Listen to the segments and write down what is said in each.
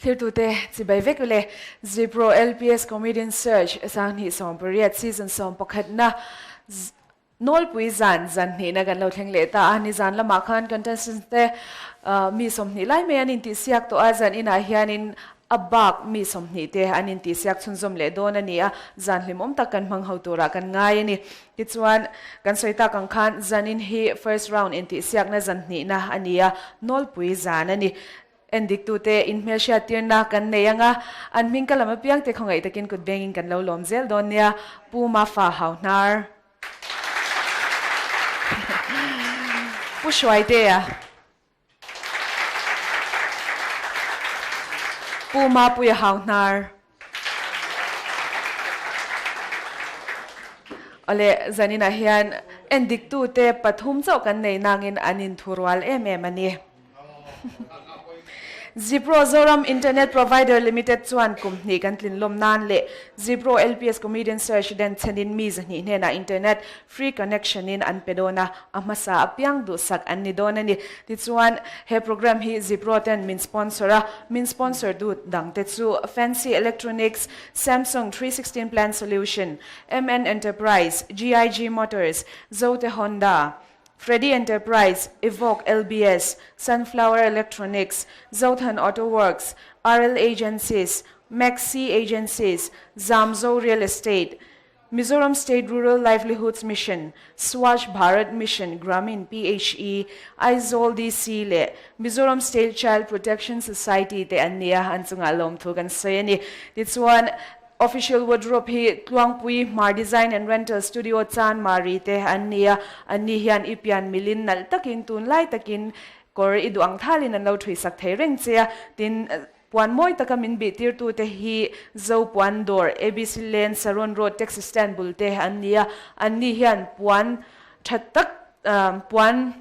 Thlirtute chibai vek ule. Zipro LPS Comedian Search 2018 Season 11na Nawlpui zan zan hnihna kan lo thleng leh ta a, nizan lamah khan contestants te mi 20 lai mai an intihsiak tawh a, zan inah hianin a bak mi 20 te an intihsiak chhunzawm leh dawn a ni a, zan hlimawm tak kan hmang ho turah kan ngai a ni. Tichuan, kan sawi tak ang khan zanin hi first round intihsiakna zan hnihna a ni a, nawlpui zan a ni. Endiktute inhmelhriattirna kan nei ang a, an hming ka lam apiang te khawngaih takin kut bengin kan lo lawm zel dawn nia, Pu Mafa Hauhnar. Pu Hruaitea. Pu Mapuia Hauhnar. Awle, zaninah hian endiktute pathum chauh kan nei nangin an inthurual em em a ni. Zipro Zoram Internet Provider Limited chuan kum hnih kan tlinlawm nan leh Zipro LPS Comedian Search den chhenin mi 200 hnenah internet free connection in an pe dawn a, a hmasa apiang duhsak an ni dawn a ni. Tichuan, he program hi Zipro ten min sponsor a, min sponsor duh dangte chu Fancy Electronics, Samsung 316 Plan Solution, MN Enterprise, GIG Motors, Zote Honda, Freddy Enterprise, Evoque LBS, Sunflower Electronics, Zothan Auto Works, RL Agencies, Maxi Agencies, Zamzo Real Estate, Mizoram State Rural Livelihoods Mission, Swachh Bharat Mission, Gramin PHE, Aizawl DC leh Mizoram State Child Protection Society te an ni a, an chungah lawmthu kan sawi a ni. Tichuan, Official wardrobe hi Tluangpui Hmar Design and Rental Studio Chan Mari te an ni a, an ni hian i pian milin nalh takin tunlai takin kawr i duh ang thalin an lo thuisak thei reng che a, tin puan mawi taka min bih tirtute hi Zo Puan Dawr, ABC Lane, Saron Road, Taxi Stand bul te an ni a, an ni hian puan tha tak puan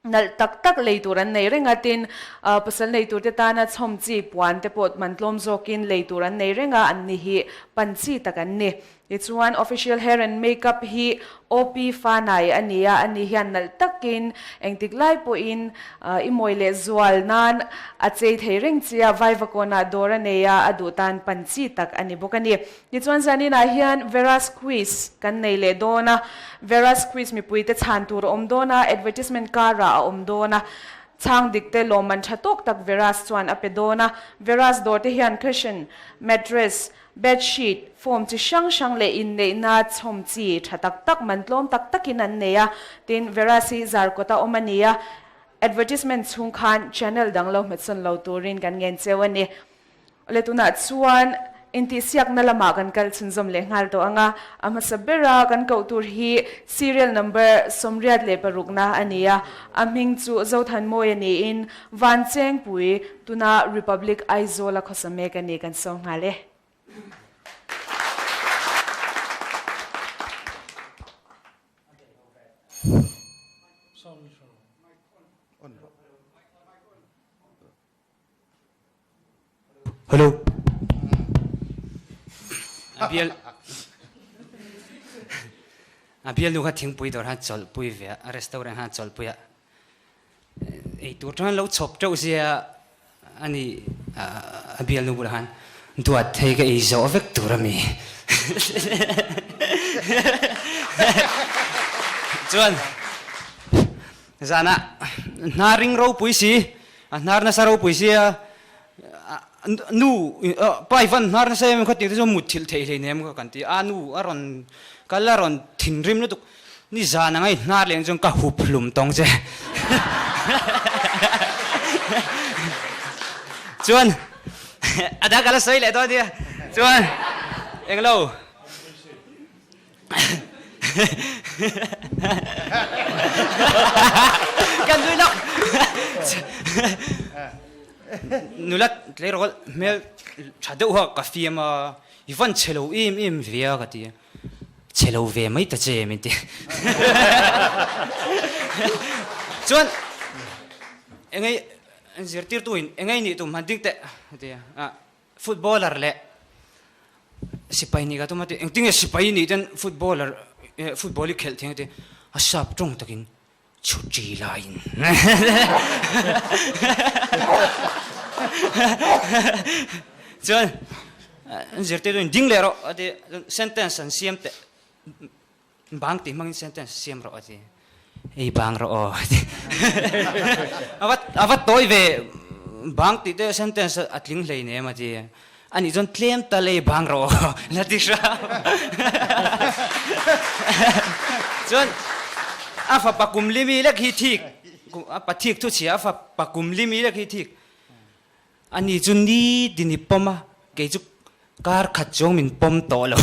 Nalh tak tak lei tur an nei reng a, tin, pasal nei turte tana chhawm chi puan te pawh man tlawm zawkin lei tur an nei reng a, an ni hi pan chi tak an ni. Tichuan, official hair and makeup hi OP Fanai a ni a, ani hian nalh takin engtik lai pawhin i mawi leh zual nan a chei thei reng chi a, Vaivakawnah dawr a nei a, a duh tan pan chi tak a ni bawk a ni. Tichuan zaninah hian Vera's Quiz kan nei leh dawn a, Vera's Quiz mipuite chhan tur a awm dawn a, advertisement karah a awm dawn a, chhang dik te lawmman tha tawk tak Vera's chuan a pe dawn a, Vera's dawr te hian cushion, mattress, bed sheet, foam chi hrang hrang leh inneihna chhawm chi tha tak tak man tlawm tak takin an nei a, tin Vera's hi Zarkawta awm a ni a, advertisement chhung khan channel dang lo hmetsawn lo turin kan ngen cheu a ni. Awle tunah chuan intihsiakna lamah kan kal chhunzawm leh nghal tawh ang a, a hmasa bera kan koh tur hi serial number 86na a ni a, a hming chu Zothanmawi a niin Vanchengpui tuna Republic Aizawl a khawsa mek a ni kan sawi nghal e. Hello. A bial A bial nu kha thingpui dawr han chawlhpui ve a, restaurant han chawlhpui a. Ei tur chuan lo chhawp teuh sia ani a bial nu bulah khan duat thei ka ei zawh vek tur a mi. Chuan Zanah hnar ring ropui si, a hnar nasa ropui si a, nu pa i van hnar nasa em kha tih te chu mut thilh theih hlei nem kha kan ti a, nu a rawn kal a rawn thinrim lutuk, ni zan anga i hnar leh ang chuan ka hup hlum tawng che. Chuan a dang ka la sawi leh dawn nia, chuan englo. Kan nui lo. Nula tleirawl hmel tha deuh ha ka fiam a, i van chhe lo em em ve a ka ti a, chhe lo ve mai ta che min ti. Chuan engei zirtirtu in engei nih tum han ding teh a ti a. Footballer leh sipai nih ka tum a ti, engtin nge sipai nih ten footballer football hi khelh thei a ti, a sap tawng takin chhuṭi laiin. Chuan an zirtirtu in ding leh rawh a ti sentence an siam teh bang tih hmangin sentence siam rawh a ti ei bang rawh aw a ti a va tawi ve bang tih te sentence a tling hlei nem a ti anih chuan tlem tal ei bang rawh aw la ti hram chuan a fapa kum limi lek hi thik a pathik thu chhia a fapa kum limi lek hi thik Ani chu ni tin i pawm a, kei chu kar khat chuang min pawm tawh lo.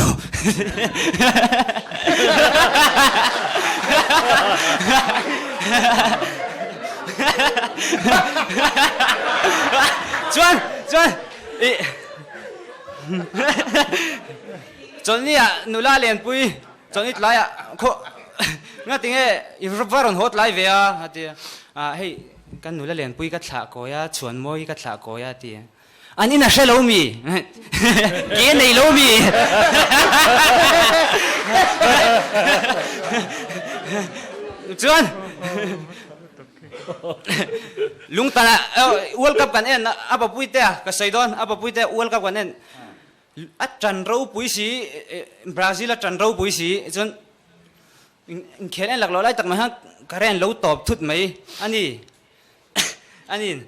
Chuan, chuan, i Chawlhni ah nula Lenpui chawlhni tlaiah khaw ngatinge i va rawn haw tlai ve a, a ti a, hei Ka nula Lenpui ka thlah kawi a, Chhuanmawi ka thlah kawi a ti. An in a hre lo mi? Ke nei lo mi? Chuan Lungtana World Cup kan en a papui te a ka sawi dawn a papui te World Cup kan en a tan ropui si Brazil a tan ropui si chuan Inkhel en lak loh lai tak mai khan current lo tawp thut mai a ni. A ni,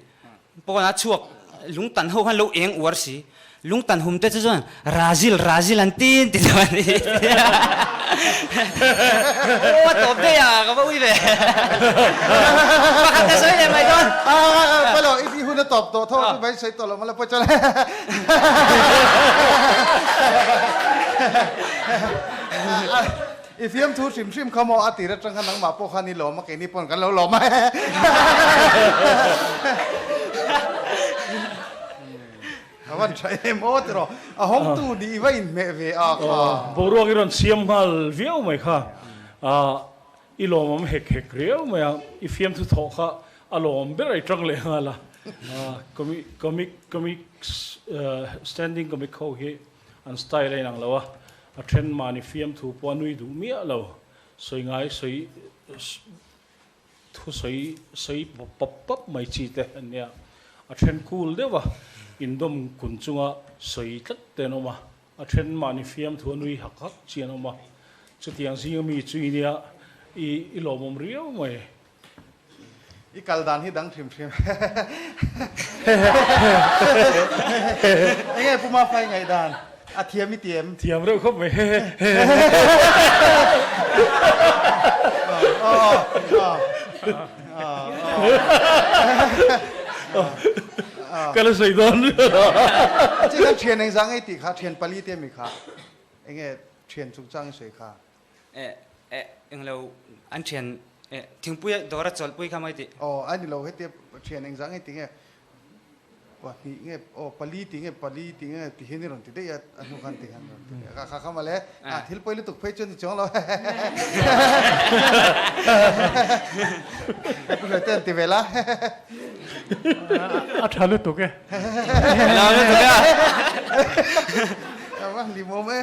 pawn a chhuak lungtan ho khan lo eng uar si. Lungtan hum te chu chuan Razil, Razil an tin ti deuh a ni. Aw a tawp daih a, ka va ui ve. Pakhat ka sawi leh mai dawn. Palo, i hun a tawp tawh tho a, chu mai sawi tawh lo mala pawh chuan. I fiamthu hrim hrim kha maw a tir atang khan nangmah pawh khan i lawm a, keini pawn kan lo lawm a. A van tha em aw tiraw, a hawngtu nih i va inhmeh ve a kha. Boruak i rawn siam nghal viau mai kha, i lawmawm hek hek riau mai a, i fiamthu thawh kha a lawm ber a i tang leh nghal a, comic comic standing comic ho hi An style a inang lo a, a then mahni fiamthu pawh a nui duh miah lo. Sawi ngai sawi thu sawi sawi pap pap mai chi te an nia. A then cool deuh a, indawm kun chunga sawi tlat te an awm a, a then mahni fiamthu a nui hak hak chi an awm a. Chutiang zinga mi chu i nia, i lawmawm riau mai. I kal dan hi dang hrim hrim. Enge Pu Mafai ngaihdan? A thiam i ti em? Thiam reuh khawp mai. Ka la sawi dawn. Chi khan thian engzah ngei tih kha thian pali te mi kha enge thian chungchang i sawi kha? Eh eh englo an thian eh thingpui a dawr a chawlhpui kha mai tih. Aw a ni lo hetia thian engzah nge ti nge pahnih nge aw pali ti nge pali ti nge ti hian i rawn ti daih a a hnu khan ti hian rawn ti daih a kha kha mawle a thil pawi lutuk phei chuan ni chuang lo hehehehe pu Hruaite an ti ve la hehehe. A tha lutuk e. A lutuk e. A va hlimawm e.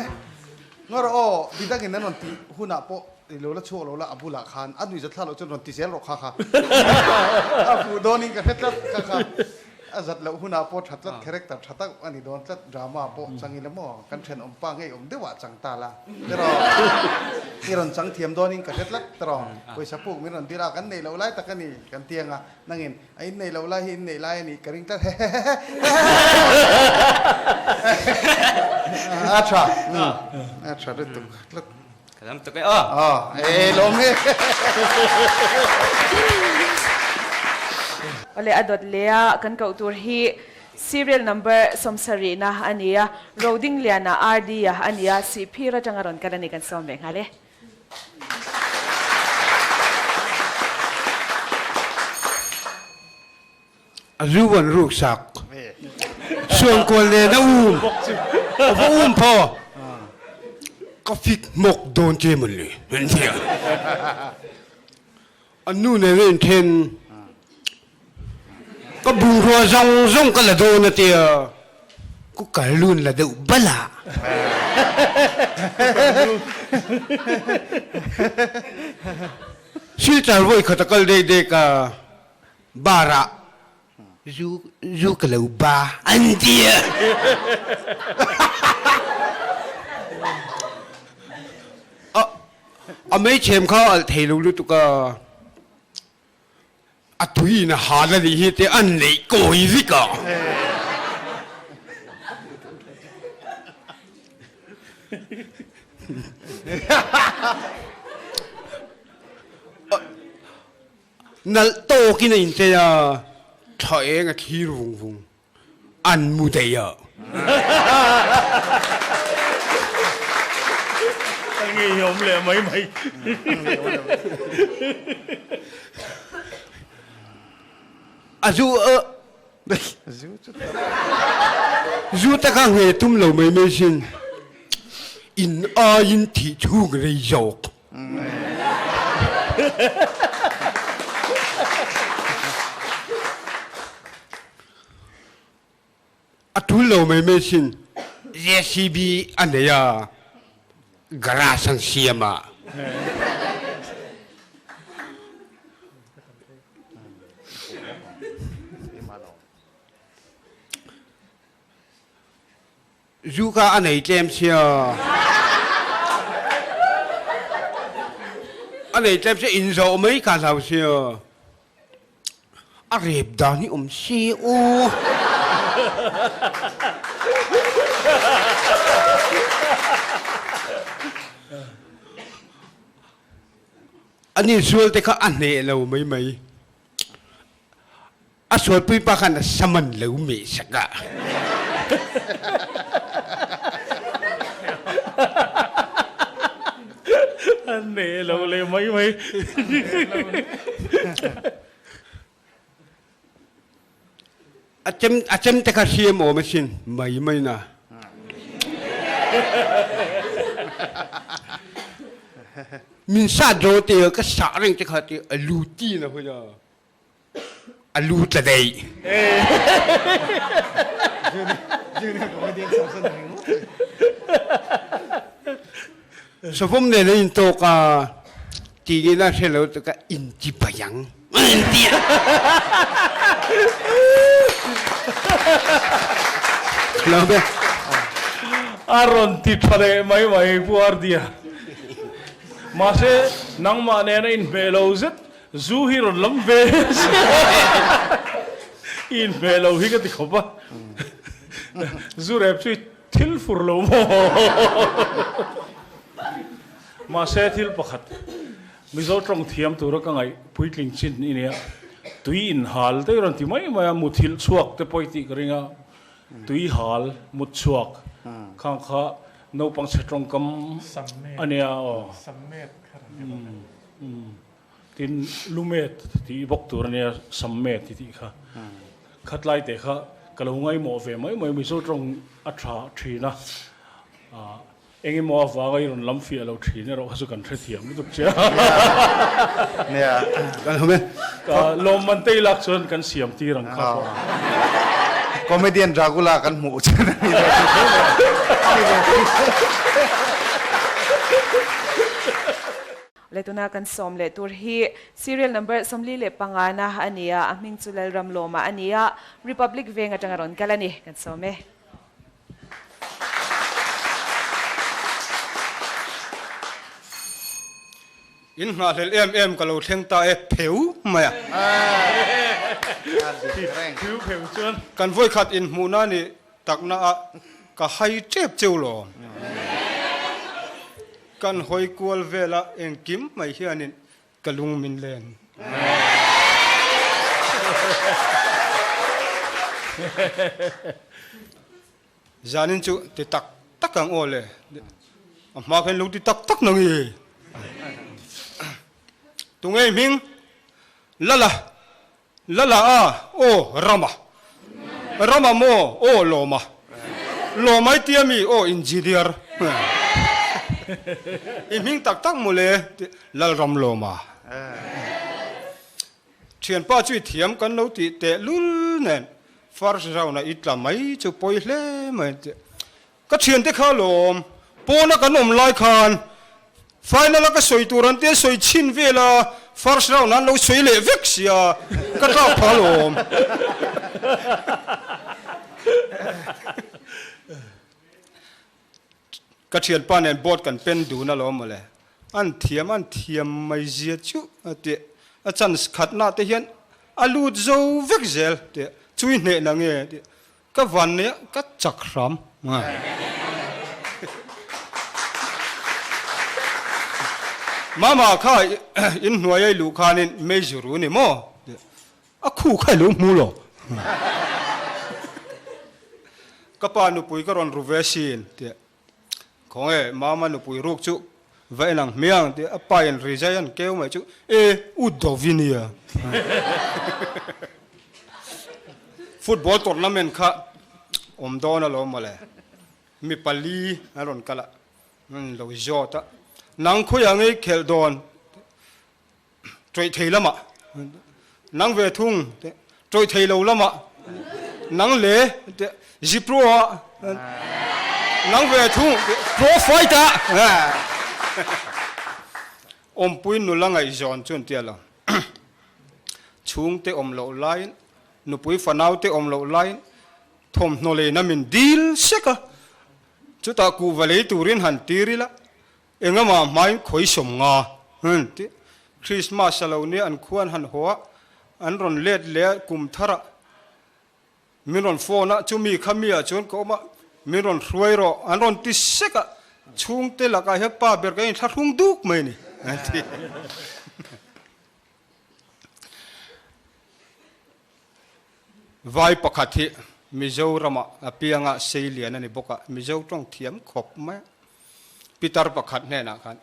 Ngaw rawh aw, midangin an rawn tih hunah pawh i lo la chhuak lo la, a bulah khan a nuihzat thla loh chuan rawn ti zel rawh kha kha. A fuh dawnin ka hre tlat kha kha. A zat loh hunah pawh tha tlat, character tha tak a ni dawn tlat, drama pawh chang ila maw, kan thenawm pa ngei awm deuhah chang ta la tiraw, i rawn chang thiam dawnin ka hre tlat tiraw, pawisa puk min rawn dil a, kan neih loh lai tak a ni kan ti ang a, Nangin a inneih loh lai hi inneih lai a nih ka ring tlat hehehehe. A tha a tha lutuk tlat. Ka lam tuk e aw. Aw e lawm e. Awle a dawt leh a kan koh tur hi serial number sawmsarihna a ni a, Rodingliana RD a a ni a, Sihphir atanga rawn kal a ni kan sawm ve nghal e. A zu an ruk sak. Suangkual nen a um. A va um phaw. Ka fik hmawk dawn che mawn le. An ti a. An nu nen a inthen. Ka bungrua zawng zawng ka la dawn a tia. Ku kal lun la deuh bal a. Silchar vawi khat a kal dek dek a, bar ah. Zu zu ka lo ba an ti a. A a meichhem kha a alh thei lo lutuk a. A tui in a hal a nih hi te an neih kawi vek a. Nalh tawkin a inchei a, thla eng a thlir vung vung. An mu daih a. A ngeiawm leh mai mai. A zu zu taka nge tum lo mai mai sin. In aiin thih chhung rei zawk. A tul lo mai mai sin. JCB a nei a, garage an siam a. Zu kha a nei tlem sia. A nei tlem sia in zawh mai kha hlau sia. A rep dan hi awm se aw. Ani sual te kha a hneh lo mai mai. A sualpui pa khan a saman lo meh sak a. An ne lo le mai mai. A chem a chem te kha hriam awm asin mai mai na. Min sa do te ka sa reng te kha te a lu ti na hoi a. A lu tla deih. Savawm nen an in tawk a ti nge na hre lo ka in ti bayang an ti a. Lo be. A rawn ti tha leh mai mai Pu Ardia. Mahse nangmah nen a inhmeh lo zet Zu hi rawn lam ve i inhmeh lo hi ka ti khawp a, zu rep chu i thil fur lo maw? Mahse thil pakhat, Mizo tawng thiam tura ka ngaih puitling chin i nia, tui inhal te i rawn ti mai mai a, muthilh chhuak te pawh i tih ka ring a, tui hal, mut chhuak khang kha naupang chhe tawngkam a nia aw. Tin, lumet tih bawk tur a nia, sammet i tih kha. Khatlai te kha ka lo ngaimawh ve mai mai, Mizo tawng a tha thin a, eng emaw avanga i rawn lam fiah lo thin erawh kha chu kan hrethiam lutuk che a. Nia. Kan hum e. Ka lawmman te i lak chuan kan siam tir ang kha pawh. Comedian Dragula kan hmuh chuan a ni ve thei mai. Le tuna kan sawm leh tur hi serial number 45 na a ni a, a hming chu Lalramlawma a ni a, Republic Veng atanga rawn kal a ni, kan sawm e. In nghahhlelh em em ka lo thleng ta e pheu mai a. Pheu pheu chuan. Kan vawikhat inhmuhna ni takna ah ka hai tep cheu lawm. Kan hawi kual vela engkim mai hianin ka lung min len. Zanin chu ti tak tak ang aw le, a hma khan lo ti tak tak nang i. Tunge hming? Lala. Lala a, aw Rama. Rama maw, aw Lawma. Lawma i tia mi, aw Engineer. I hming tak tak maw le, Lalram Lawma. Thianpa chu i thiam kan lo tih teh lul nen first round ah i tla mai chu pawi hle mai. Ka thiante kha lawm, pawna kan awm lai khan final a ka sawi tur an tia sawi chhin vel a, First round an lo sawi leh vek sia, ka tlak phah alawm. Ka thianpa nen board kan pen dun alawm mawle. An thiam an thiam mai zia chu a ti. A chance khatna te hian a lut zo vek zel tih chui hnehna nge tih Ka van nia ka chak hram. Mama kha in hnuai a i luh khanin mei zu ru ni maw? A khu kha i lo hmu lo. Ka pa nupui ka rawn ru ve sin tih Khawnge Mama nupui ruk chu va en ang hmiang tih a pa in rizai an keu mai chu e u Dovi nia. Football tournament kha awm dawn alawm mawle. Mi pali an rawn kal a, an lo zawt a, nang khawiah ngei khelh dawn Tawih thei lamah nang ve thung teh, tawih thei lo lamah nang le teh, Zipro ah nang ve thung teh, pro fight ah awmpui nula ngaihzawn chu an tia lo. Chhungte awm loh laiin, nupui fanau te awm loh laiin thawmhnaw leina min dil sek a, chutah kuhva lei turin han tir ila Engama hmain khawi sawm nga an ti. Christmas a lo nia an khua an han haw a, an rawn let leh a kum thar ah min rawn phone a, chumi kha mi ah chuan ka awm a, min rawn hruai rawh an rawn ti sek a, chhungte lakah hian pa ber ka inthlahrung duk mai a ni an ti. Vai pakhat hi Mizoramah a pianga seilian a ni bawk a, Mizo tawng thiam khawp mai a. Pitar pakhat hnenah khan,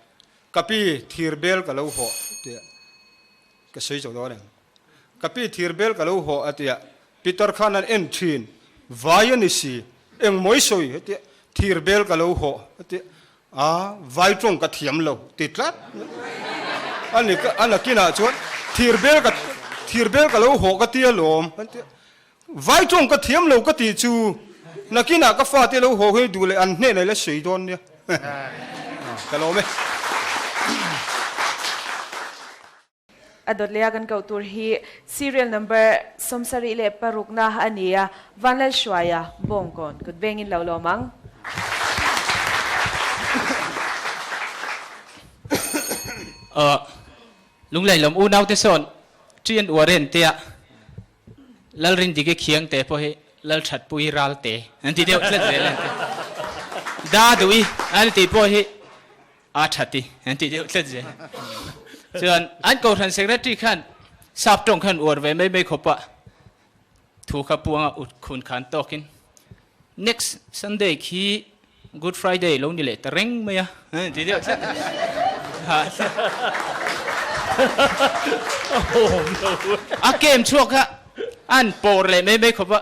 Ka pi, thir bel ka lo hawh, tia ka sawi chauh dawn em? Ka pi, thir bel ka lo hawh, a tia. Pitar khan an en thin, Vai a ni si, engmaw i sawi? a tia. Thir bel ka lo hawh, a tia. A, vai tawng ka thiam lo, ti tlat. A ni, a nakinah chuan, Thir bel ka, thir bel ka lo hawh ka tia lawm, a tia. Vai tawng ka thiam lo ka tih chu nakinah ka fate lo haw hi duh leh an hnenah ila sawi dawn nia. Ka lawm e. A dawt leh a kan koh tur hi serial number 76na a ni a, Vanlalhruaia Bawngkawn kut vengin lo lawm ang. Lunglei lam unaute sawn Ṭian Uaren tia Lalrindike khiang te pawh hi Lalthatpui ral te an ti deuh tlat zel an ti. Daduhi an tih pawh hi a thati an ti deuh tlat zel. Chuan an kohhran secretary khan sap tawng khan uar ve mai mai khawp a, thu kha puanga ut khun khan tawkin next Sunday khi Good Friday lo ni leh ta reng mai a, ti deuh tlat. A kem chhuak kha an pawr leh mai mai khawp a,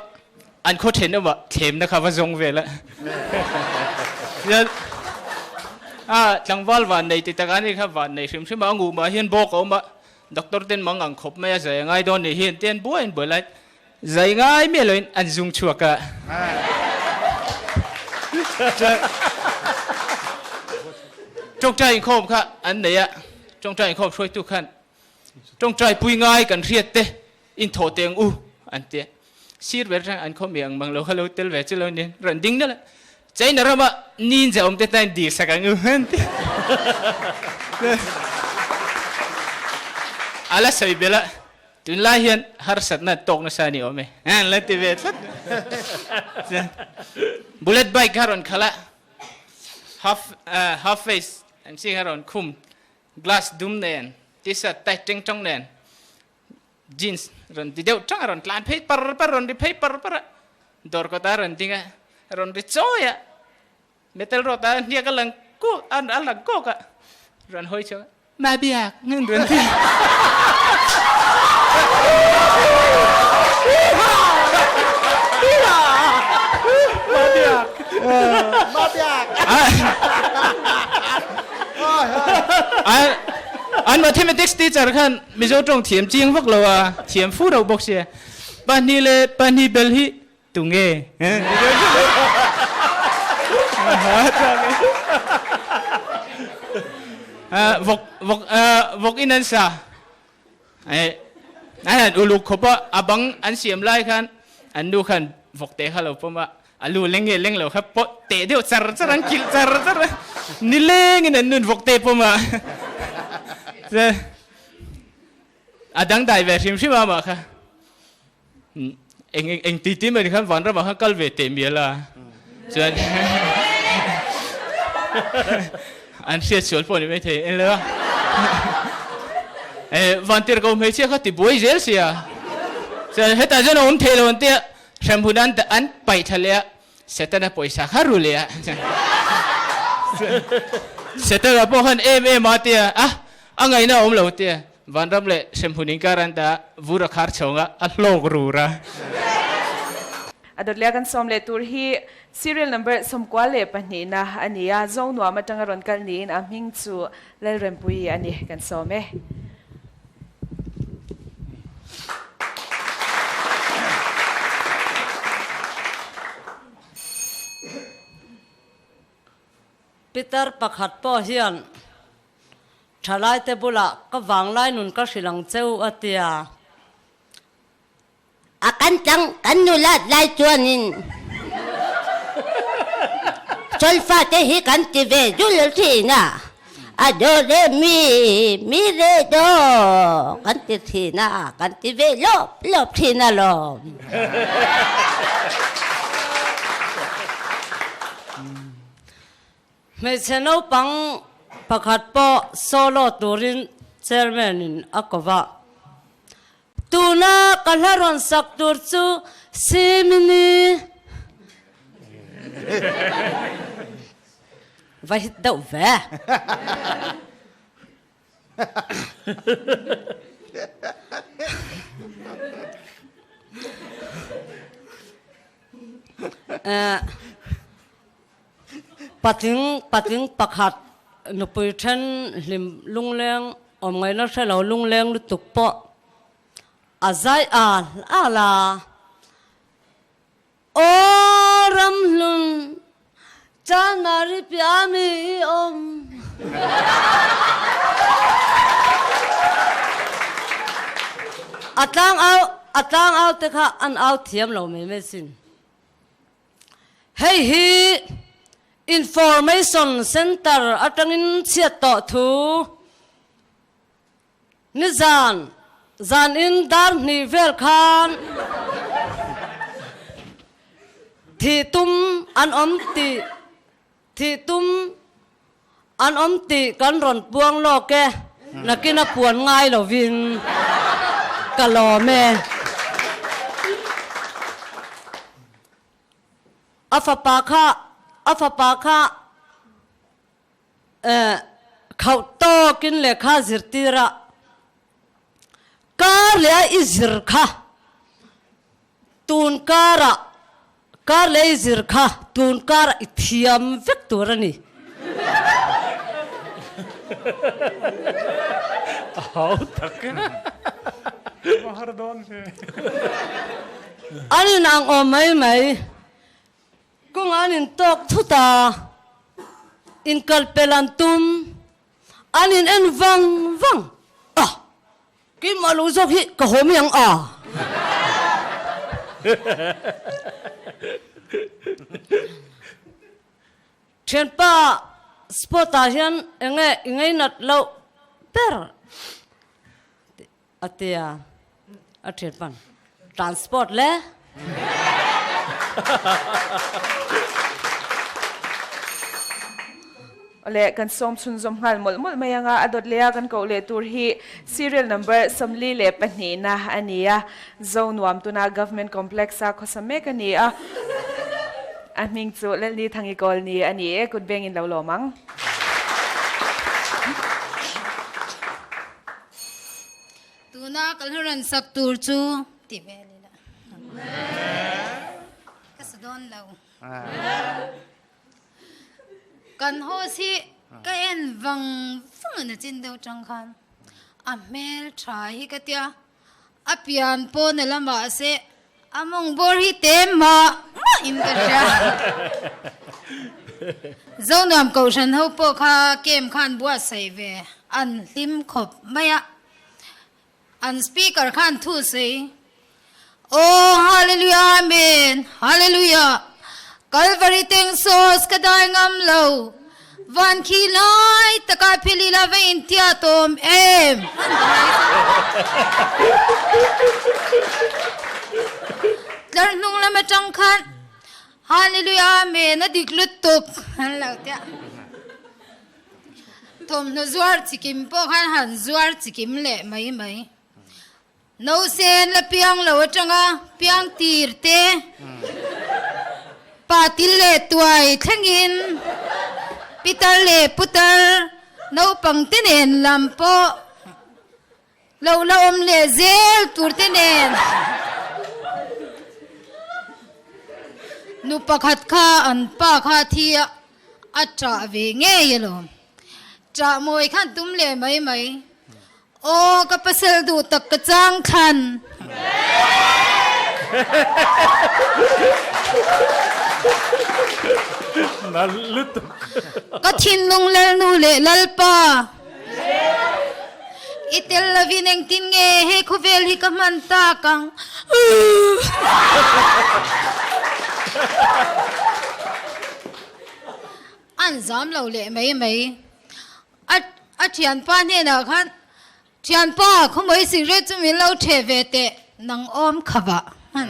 an khaw thenawm ah thlemna kha va zawng vel a. Chuan a tlangval van nei ti tak a ni kha van nei hrim hrim a, a nguh mah hian bawk a awm a, doctor ten mang ang khawp mai a zai a ngai dawn nih hi an ti a, an buai an buai lai Zai ngai miah loin an zung chuak a. Tawngtai inkhawm kha an nei a, tawngtai inkhawm hruaitu khan tawngtai pui ngai kan hriat te in thawh teh ang u an ti a. Sir ber atang an khawm mi ang mang lo kha lo tel ve chu lo nia rawn ding nalh a. China rama ninja awm te tan dil sak ang u an ti. A la sawi belh a. Tunlai hian harsatna tawk nasa a ni awm e. An la ti ve tlat. Bullet bike kha rawn khalh a, half half face an chi kha rawn khum, glass dum nen, t-shirt tight teng tawng nen, jeans rawn ti deuh tang a rawn tlan phei par par rawn ri phei par par a, dawr kawta rawn ding a, rawn ri chawi a, Metal rod a hniak a lang kuk a a lang kawk a rawn hawi chhuak a ma biak ngin rawn ti. Ma biak. Ma biak. An mathematics teacher khan Mizo tawng thiam chiang vak lo a, thiam fu reuh bawk sia. Pahnih leh pahnih bel hi Tunge? Vawk vawk vawk in an sa. An han uluk khawp a, a bang an siam lai khan an nu khan vawkte kha lo pawm a, a lu leng nge leng lo kha pawh teh deuh char char an kilh char char a, nilengin an nun vawkte pawm a. A dangdai ve hrim hrim a mah kha. Eng eng ti ti mai khan vanram ah khan kal ve teh mial a. Chuan an hriat sual pawh ni mai thei en lo a. Eh vantir ko hmeichhia kha ti buai zel sia. Chuan hetah chuan a awm thei lo an tia hremhmun an an paih thla leh a Setana pawisa kha ru leh a. Setana pawh khan em em a tia a a ngaihna a awm lo tia. Vanram leh hremhmun inkar an dah vur a khar chhawng a, a hlawk rur a. A dawt leh a kan sawm leh tur hi serial number 22 na a ni a, Zonuam atanga rawn kal niin a hming chu Lalrempuii a ni, kan sawm e. Pitar pakhat pawh hian Thalaite bulah ka vanglai nun ka hrilh ang che u a ti a. A kan tlang kan nulat lai chuanin Solfa te hi kan ti ve zul thin a, a do re mi mi re do kan ti thin a, kan ti ve lawp lawp thin alawm. Hmeichhe naupang pakhat pawh solo turin chairman in a ko va. Tuna ka hla rawn sak tur chu Simini va hit deuh ve. Patling patling pakhat nupui then hlim lungleng awm ngaihna hre lo lungleng lutuk pawh a zai al al a. Aw ramhlun Chanmari piah mi i awm. A tlang au a tlang au te kha an au thiam lo mai mai sin. Hei hi Information Centre atangin chhiat tawh thu nizan zanin dar hnih vel khan thih tum an awm tih thih tum an awm tih kan rawn puang lawk e, nakin a puan ngai lovin ka lawm e. A fapa kha a fapa kha eh khauh tawkin lehkha zirtir a, kar leh a i zir kha tun karah kar leh a i zir kha tun karah i thiam vek tur a ni. A hau tak e. Va har dawn ve. An in ang awm mai mai. Kawng an in tawk thut a, inkal pel an tum, an in en vang vang a, keimah lo zawk hi ka haw mai ang a. Thianpa sport ah hian enge i ngainat loh ber a ti a, a thianpa'n transport le. Awle, kan sawm chhunzawm nghal mawlh mawlh mai anga a dawt leh a kan koh leh tur hi serial number 42 na a ni a, Zonuam tuna Government Complex a khawsa mek a ni a, a hming chu Lalni Thangi Kawlni a ni e, kut bengin lo lawm ang. Tuna ka hla rawn sak tur chu ti vel ila. Ka sa dawn lo. Kan host hi ka en vang vang in a chin deuh tang khan a hmel tha hi ka tia a pian pawn a la mahse a mawng bawr hi te mah mah in ka hria. Zonuam Kohhran ho pawh kha camp khan buatsaih ve an hlim khawp mai a. An speaker khan thu sawi, Aw Hallelujah Amen Hallelujah Kalvari teng sauce ka dai ngam lo van khi lai takah phili la va intia tawm em han dai tlar hnung lam atang khan Hallelujah Amen a dik lutuk han lo tia. Thawmhnaw zuar chikim pawh khan han zuar chikim leh mai mai. Nausen la piang lo atanga piang tir te, pa til leh tuai thlengin pitar leh putar naupang te nen lam pawh Lo la awm leh zel tur te nen nu pakhat kha an pa kha thi a a ṭah ve ngei alawm. Ṭah mawi khan tum leh mai mai. Aw ka pasal duh tak ka chang thlan. Ka thinlung Lalnu leh Lalpa. I tel lovin engtin nge he khawvel hi ka hman tak ang? An zam lo leh mai mai. A a thianpa hnenah khan, Thianpa, khawmawi cigarette chu min lo theh ve teh, nang awm khavah hman.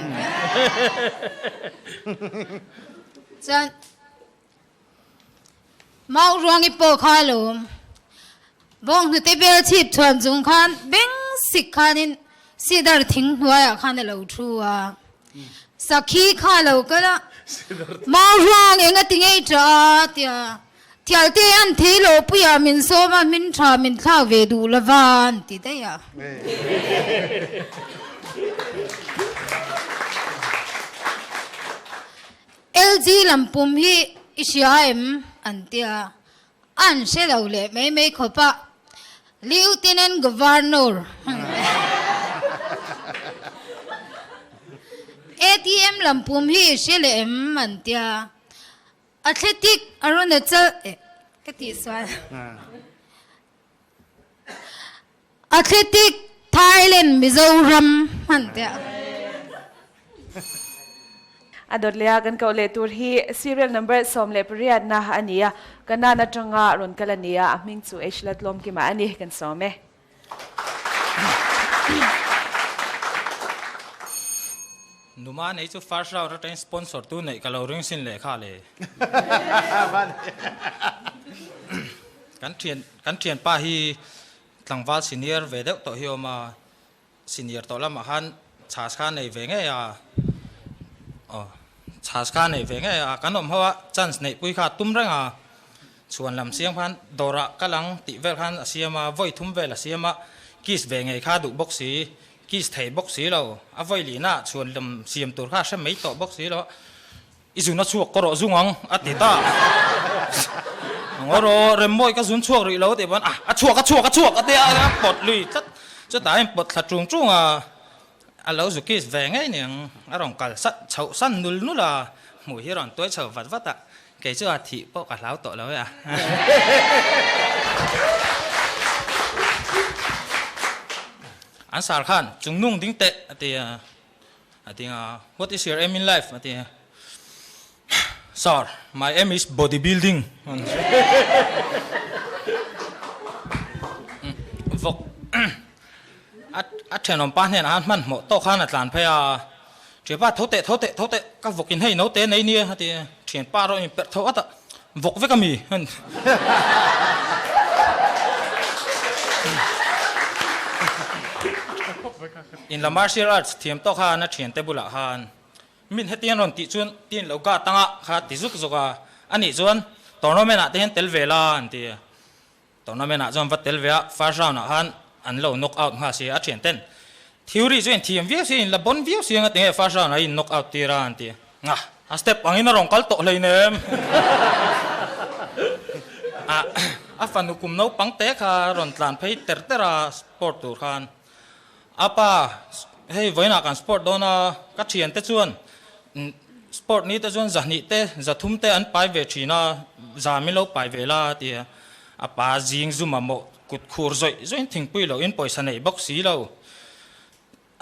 Chuan. Mau ruangi pawh kha a lo awm. Bawnghnute bel chhip chhuan chung khan beng sik khanin sidar thing hnuaiah khan a lo thu a. Sakhi kha a lo kal a, Mau ruang eng a ti ngei tah a tia. Thialte an thei lo puiah min sawm a, min tha min thlak ve duh lo va an ti daih a. LG lam pum hi i hria em? an ti a, an hre lo leh mai mai khawp a, Lieutenant Governor ATM lam pum hi i hre leh em? an ti a, Athletic Arunachal eh ka tih sual Athletic Thailand Mizoram hman teh a. A dawt leh a kan koh leh tur hi serial number 18 na a ni a, Kanan atanga rawn kal a ni a, a hming chu H Latlawmkima a ni, kan sawm e. Numa nei chu first round atangin sponsor tu neih ka lo ring sin leh kha le. Kan thian kan thianpa hi tlangval senior ve deuh tawh hi a awm a, senior tawh lamah khan chhas kha a nei ve ngei a, aw chhas kha a nei ve ngei a, kan awm ho a chance neih pui kha a tum reng a, chhuan lam siam khan dawrah kal ang tih vel khan a siam a, vawi thum vel a siam a, kiss ve ngei kha a duh bawk si, kiss thei bawk si lo, a vawi lihna ah chhuan lam siam tur kha a hre mai tawh bawk si lo. I zun a chhuak ka rawh zung ang a ti ta. Ngaw Remmawi ka zun chhuak rih lo a tih pawn a a chhuak a chhuak a chhuak a tia a pawt lui tlat. Chutah in pawt thla tung tung a, a lo zu kiss ve ngei niang a rawn kal sat chhoh san nul nul a, hmuh hi a rawn tuai chho vat vat a, kei chu a thih pawh ka hlau tawh lo e a. An sar khan chung nung ding teh a ti a. A ti a, What is your aim in life? A ti a, Sir, my aim is body building. Vawk a thenawm pa hnenah khan hmanhmawh tawk khan a tlan phei a, Thianpa tho teh, tho teh, tho teh, ka vawk in hei naute nei nia a ti a, thianpa erawh in perh tho at a, vawk vek a mi? In la martial arts thiam tawk khan a thiante bulah khan min hetiang rawn tih chuan tin lo ka tanga kha ti zuk zuk a, anih chuan tournament ah te hian tel ve la an ti a, tournament ah chuan va tel ve a, first round ah khan an lo knock out nghal si a, a thian ten theory chu in thiam viau si in la bon viau si anga tinge first round ah in knock out tir a an ti a, a step angin a rawn kal tawh hleinem a, a fanu kum naupang te kha rawn tlan phei ter ter a sport tur khan. A pa, hei vawiinah kan sport dawn a, ka thiante chuan sport ni te chuan zahnih te, zathum te an pai ve thin a, za min lo pai ve la a ti a. A pa zing zu mamawh. Kut khur zawih zawih in thingpui lo in pawisa neih bawk si lo.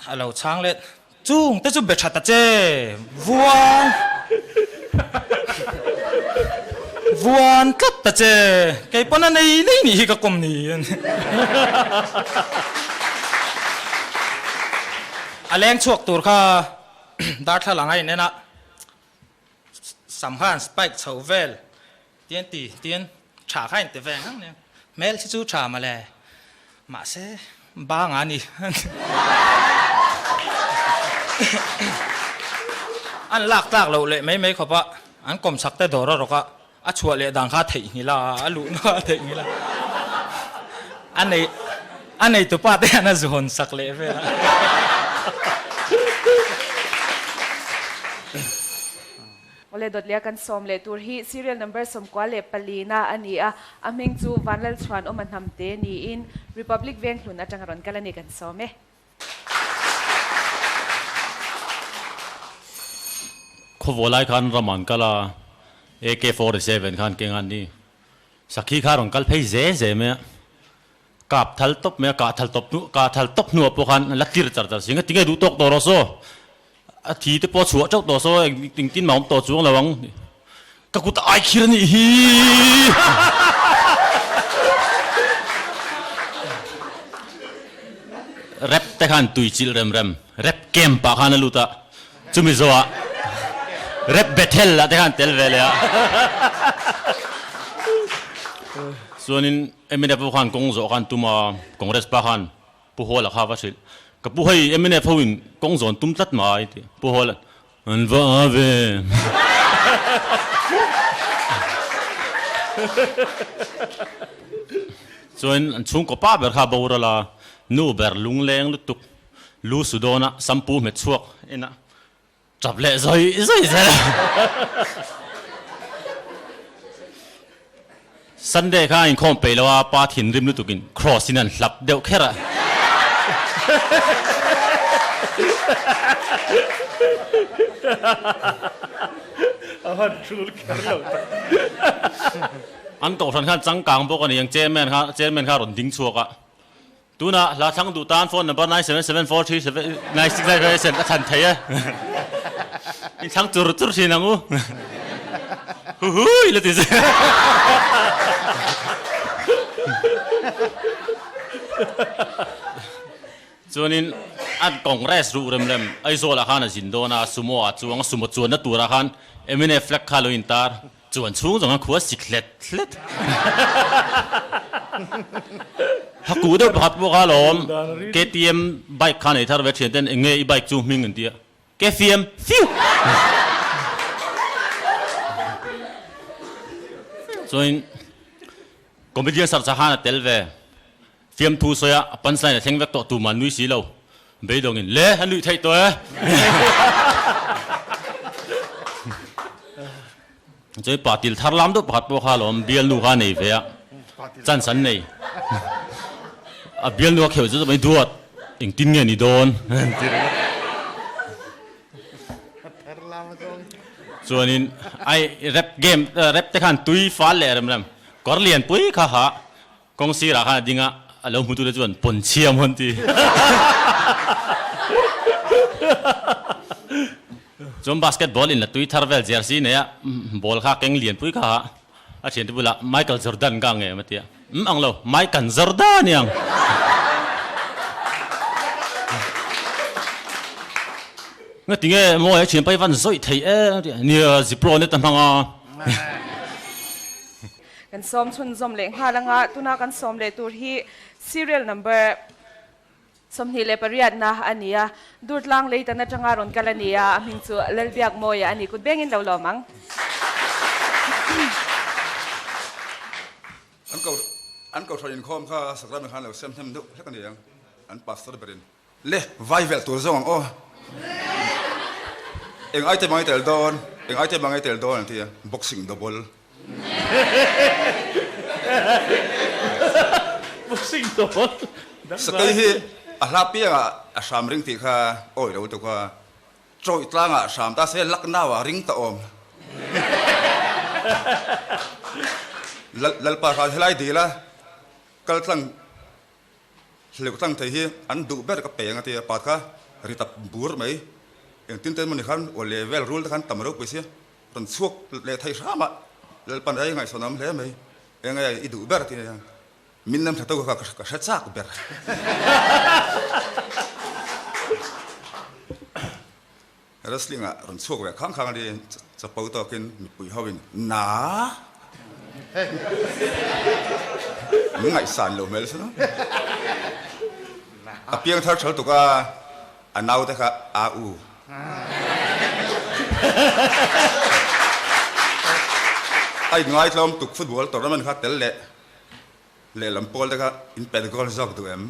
A lo chhang let, Chung te chu be tha ta che, vuan vuan tlat ta che, kei pawn a nei nei nih hi ka kawm ni. A leng chhuak tur kha darthlalang a in en a, sam khan spike chho vel tian ti tian tha kha in ti ve ang nia hmel hi chu tha mawle mahse banga ni an lak tlak loh leh mai mai khawp a an kawm chak te dawr a rawk a a chhuah leh dan kha a theih nghilh a a luhna kha a theih nghilh a a nei a nei tupa te hian a zu hawn sak leh vel a. Awle Dawtlia kan sawm leh tur hi serial number 94 na a ni a, a hming chu Vanlalchhuan Awma Hnamte niin Republic Venghlun atanga rawn kal a ni kan sawm e. Khawvaw lai khan ram an kal a, AK 47 khan keng an ni. Sakhi kha rawn kal phei ze ze mai a, kap thal tawp mai a, kah thal tawp hnu, kah thal tawp hnuah pawh khan la tir char char si. Engati nge duh tawk tawh rawh saw? A thi te pawh chhuah teuh tawh saw engtin mah awm tawh chuang lo ang. Ka kut ai khir a nih hi! Rep te khan tui chilh rem rem, rep camp ah khan a lut a, chumi zawhah rep Bethel ah te khan tel ve leh a. Chuanin mnf ho khan kawng zawh khan tum a, Congress pa khan Pu Hawla kha va hrilh, Ka pu hei mnf ho in kawng zawn tum tlat mai tih Pu Hawla An va a ve. Chuan an chhungkaw pa ber kha boral a, nu ber lungleng lutuk lu su dawn a, sampu hmet chhuak en a, tap leh zawi zawi zel a. Sunday kha a inkhawm peih lo a, pa thinrim lutukin cross in an hlap deuh kher a. A han tul kher lo tak. An kohhran khan changkang bawk a ni ang, chairman kha chairman kha a rawn ding chhuak a. Tunah hla thlang duh tan phone number 9774379697 a thlan thei e. In thlang chur chur thin ang u. Huhui la ti zel. Chuanin a Congress ruh rem rem Aizawl ah khan a zin dawn a, Sumo ah chuang a, Sumo chuanna turah khan mnf flag kha lo intar. Chuan chhung zawng a khua sik hlet hlet. Haku deuh pakhat pawh kha alawm KTM bike kha nei thar ve thian ten eng nge i bike chu hming an ti a KFM fiu Chuanin comedian sarcha khan a tel ve Fiamthu sawi a, a punchline a thleng vek tawh tumah an nui si lo. Beidawngin, Le, a nuih theih tawh e! Chuan pa til thar lam deuh pakhat pawh kha alawm, bialnu kha a nei ve a, chance an nei. A bialnu a kheuh chu chu mai duat, engtin nge ni dawn? Chuanin ai rap game, rap te khan tui fal leh rem rem, kawr lianpui kha ha Kawng sirah khan a ding a, a lo hmutute chuan pawn chhia maw an ti. Chuan basketball in la tui thar vel jersey nei a, ball kha keng lian pui kha a thiante bulah Michael Jordan ka ang em a ti a, umm ang lo, Michael Jordan i ang. Nga tinge maw he thianpa hi van zawih thei em a ti a, nia zipro net a hmang a. Kan sawm chhunzawm leh nghal anga tuna kan sawm leh tur hi serial number 28 na a ni a, Durtlang Leitan atanga rawn kal a ni a, a hming chu Lalbiakmawia a ni, kut bengin lo lawm ang. An ko an kohhran inkhawm kha Sakrami khan lo siam hnem deuh hlek a ni ang, an pastor berin. Le, vai velh tur zawng ang aw. Eng item ang i tel dawn, eng item ang i tel dawn an ti a, boxing double. Boxing double. Sakei hi a hla piangah a hram ring tih kha awi lo tuk a, chawih tlangah hram ta se Lucknow ah ring ta awm. Lalpa hran helai dil a. Kal tlang hleuh tlang thei hi an duh ber ka peng a ti a, pa kha ri ta bur mai. Engtin te mawni khan aw leh vel rul te khan tam ropui sia rawn chhuak leh thei hram a, Lalpan rei ngaihsawn awm hle mai. Enge i duh ber ti nia. Min lam tha tawk kha ka hre chak ber. Wrestling ah rawn chhuak ve khang khang a ni, chapo tawkin mipui ho in naa min ngaihsan lo hmel chu a piang thar thal tuk a, a naute kha a u. A inngaithlawm tuk football tournament kha tel leh Lehlam pawl te kha in pet goal zawk duh em?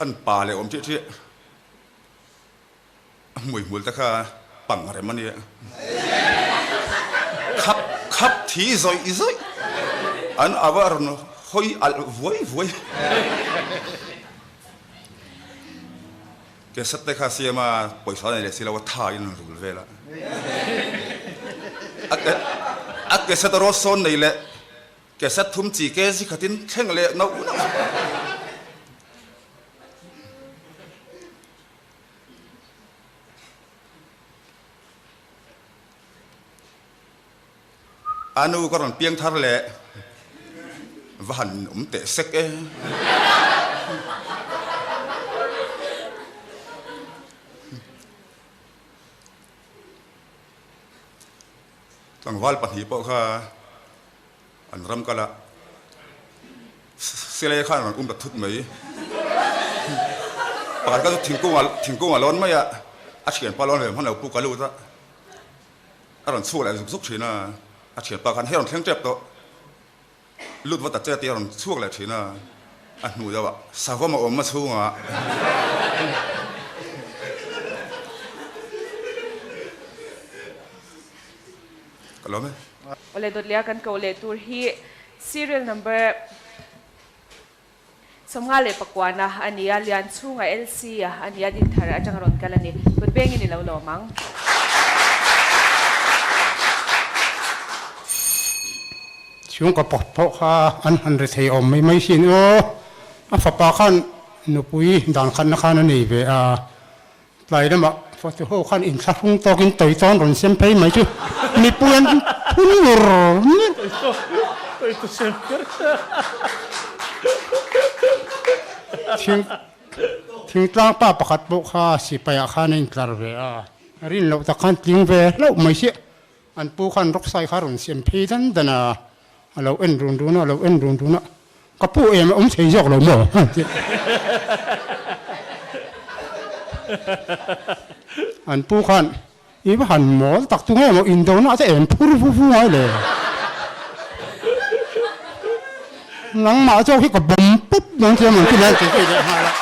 An pa leh awm ṭih ṭih a hmuihmul te kha pang rem a nia. Khap khap thi zawih zawih an ava rawn hawi alh vuai vuai. Cassette te kha siam a pawisa nei leh si lo a tha in an rul vel a. A cassette rawt sawn nei leh cassette thum chi kg khatin thleng leh nauh nauh. A nu ka rawn piang thar leh va han awm teh sek e. Tlangval pahnih pawh kha An ram kal a, Silai khan rawn um ta thut mai. Pakhat kha chu thingkung ah thingkung a lawn mai a, a thianpa lawn ve hman lo pu ka lut a, a rawn chhuak leh zuk zuk thin a, a thianpa khan hei rawn thleng tep tawh, lut va ta che tih a rawn chhuak leh thin a, a hnu deuh ah savawm a awm a chhungah. Ka lawm e. Awle Dawtlia kan koh leh tur hi serial number 59 a a ni a, Lianchhunga LC a a ni a, Dinthar atanga rawn kal a ni. Kut bengin i lo lawm ang. Chhungkaw pakhat pawh kha an han ri thei awm mai mai sin aw. A fapa khan nupui dan khatna khan a nei ve a. Tlai lamah fatu ho khan inthlahrung tawkin tawi tawn rawn sem phei mai chu mipui an phun ngur ngur. Thing thingtlang pa pakhat pawh kha sipai ah khan a intlar ve a, rin loh tak khan tling ve hlauh mai chiah. An pu khan rawksai kha rawn sem phei dan dan a, a lo en run run a, a lo en run run a, Ka pu em a awm thei zawk lo maw? a ti. An pu khan, I va han mawl tak tu nge maw indona te em phur vu vu ngai le? Nangmah zawk hi ka bawm pup dawn che maw ti leh ti leh nghal a.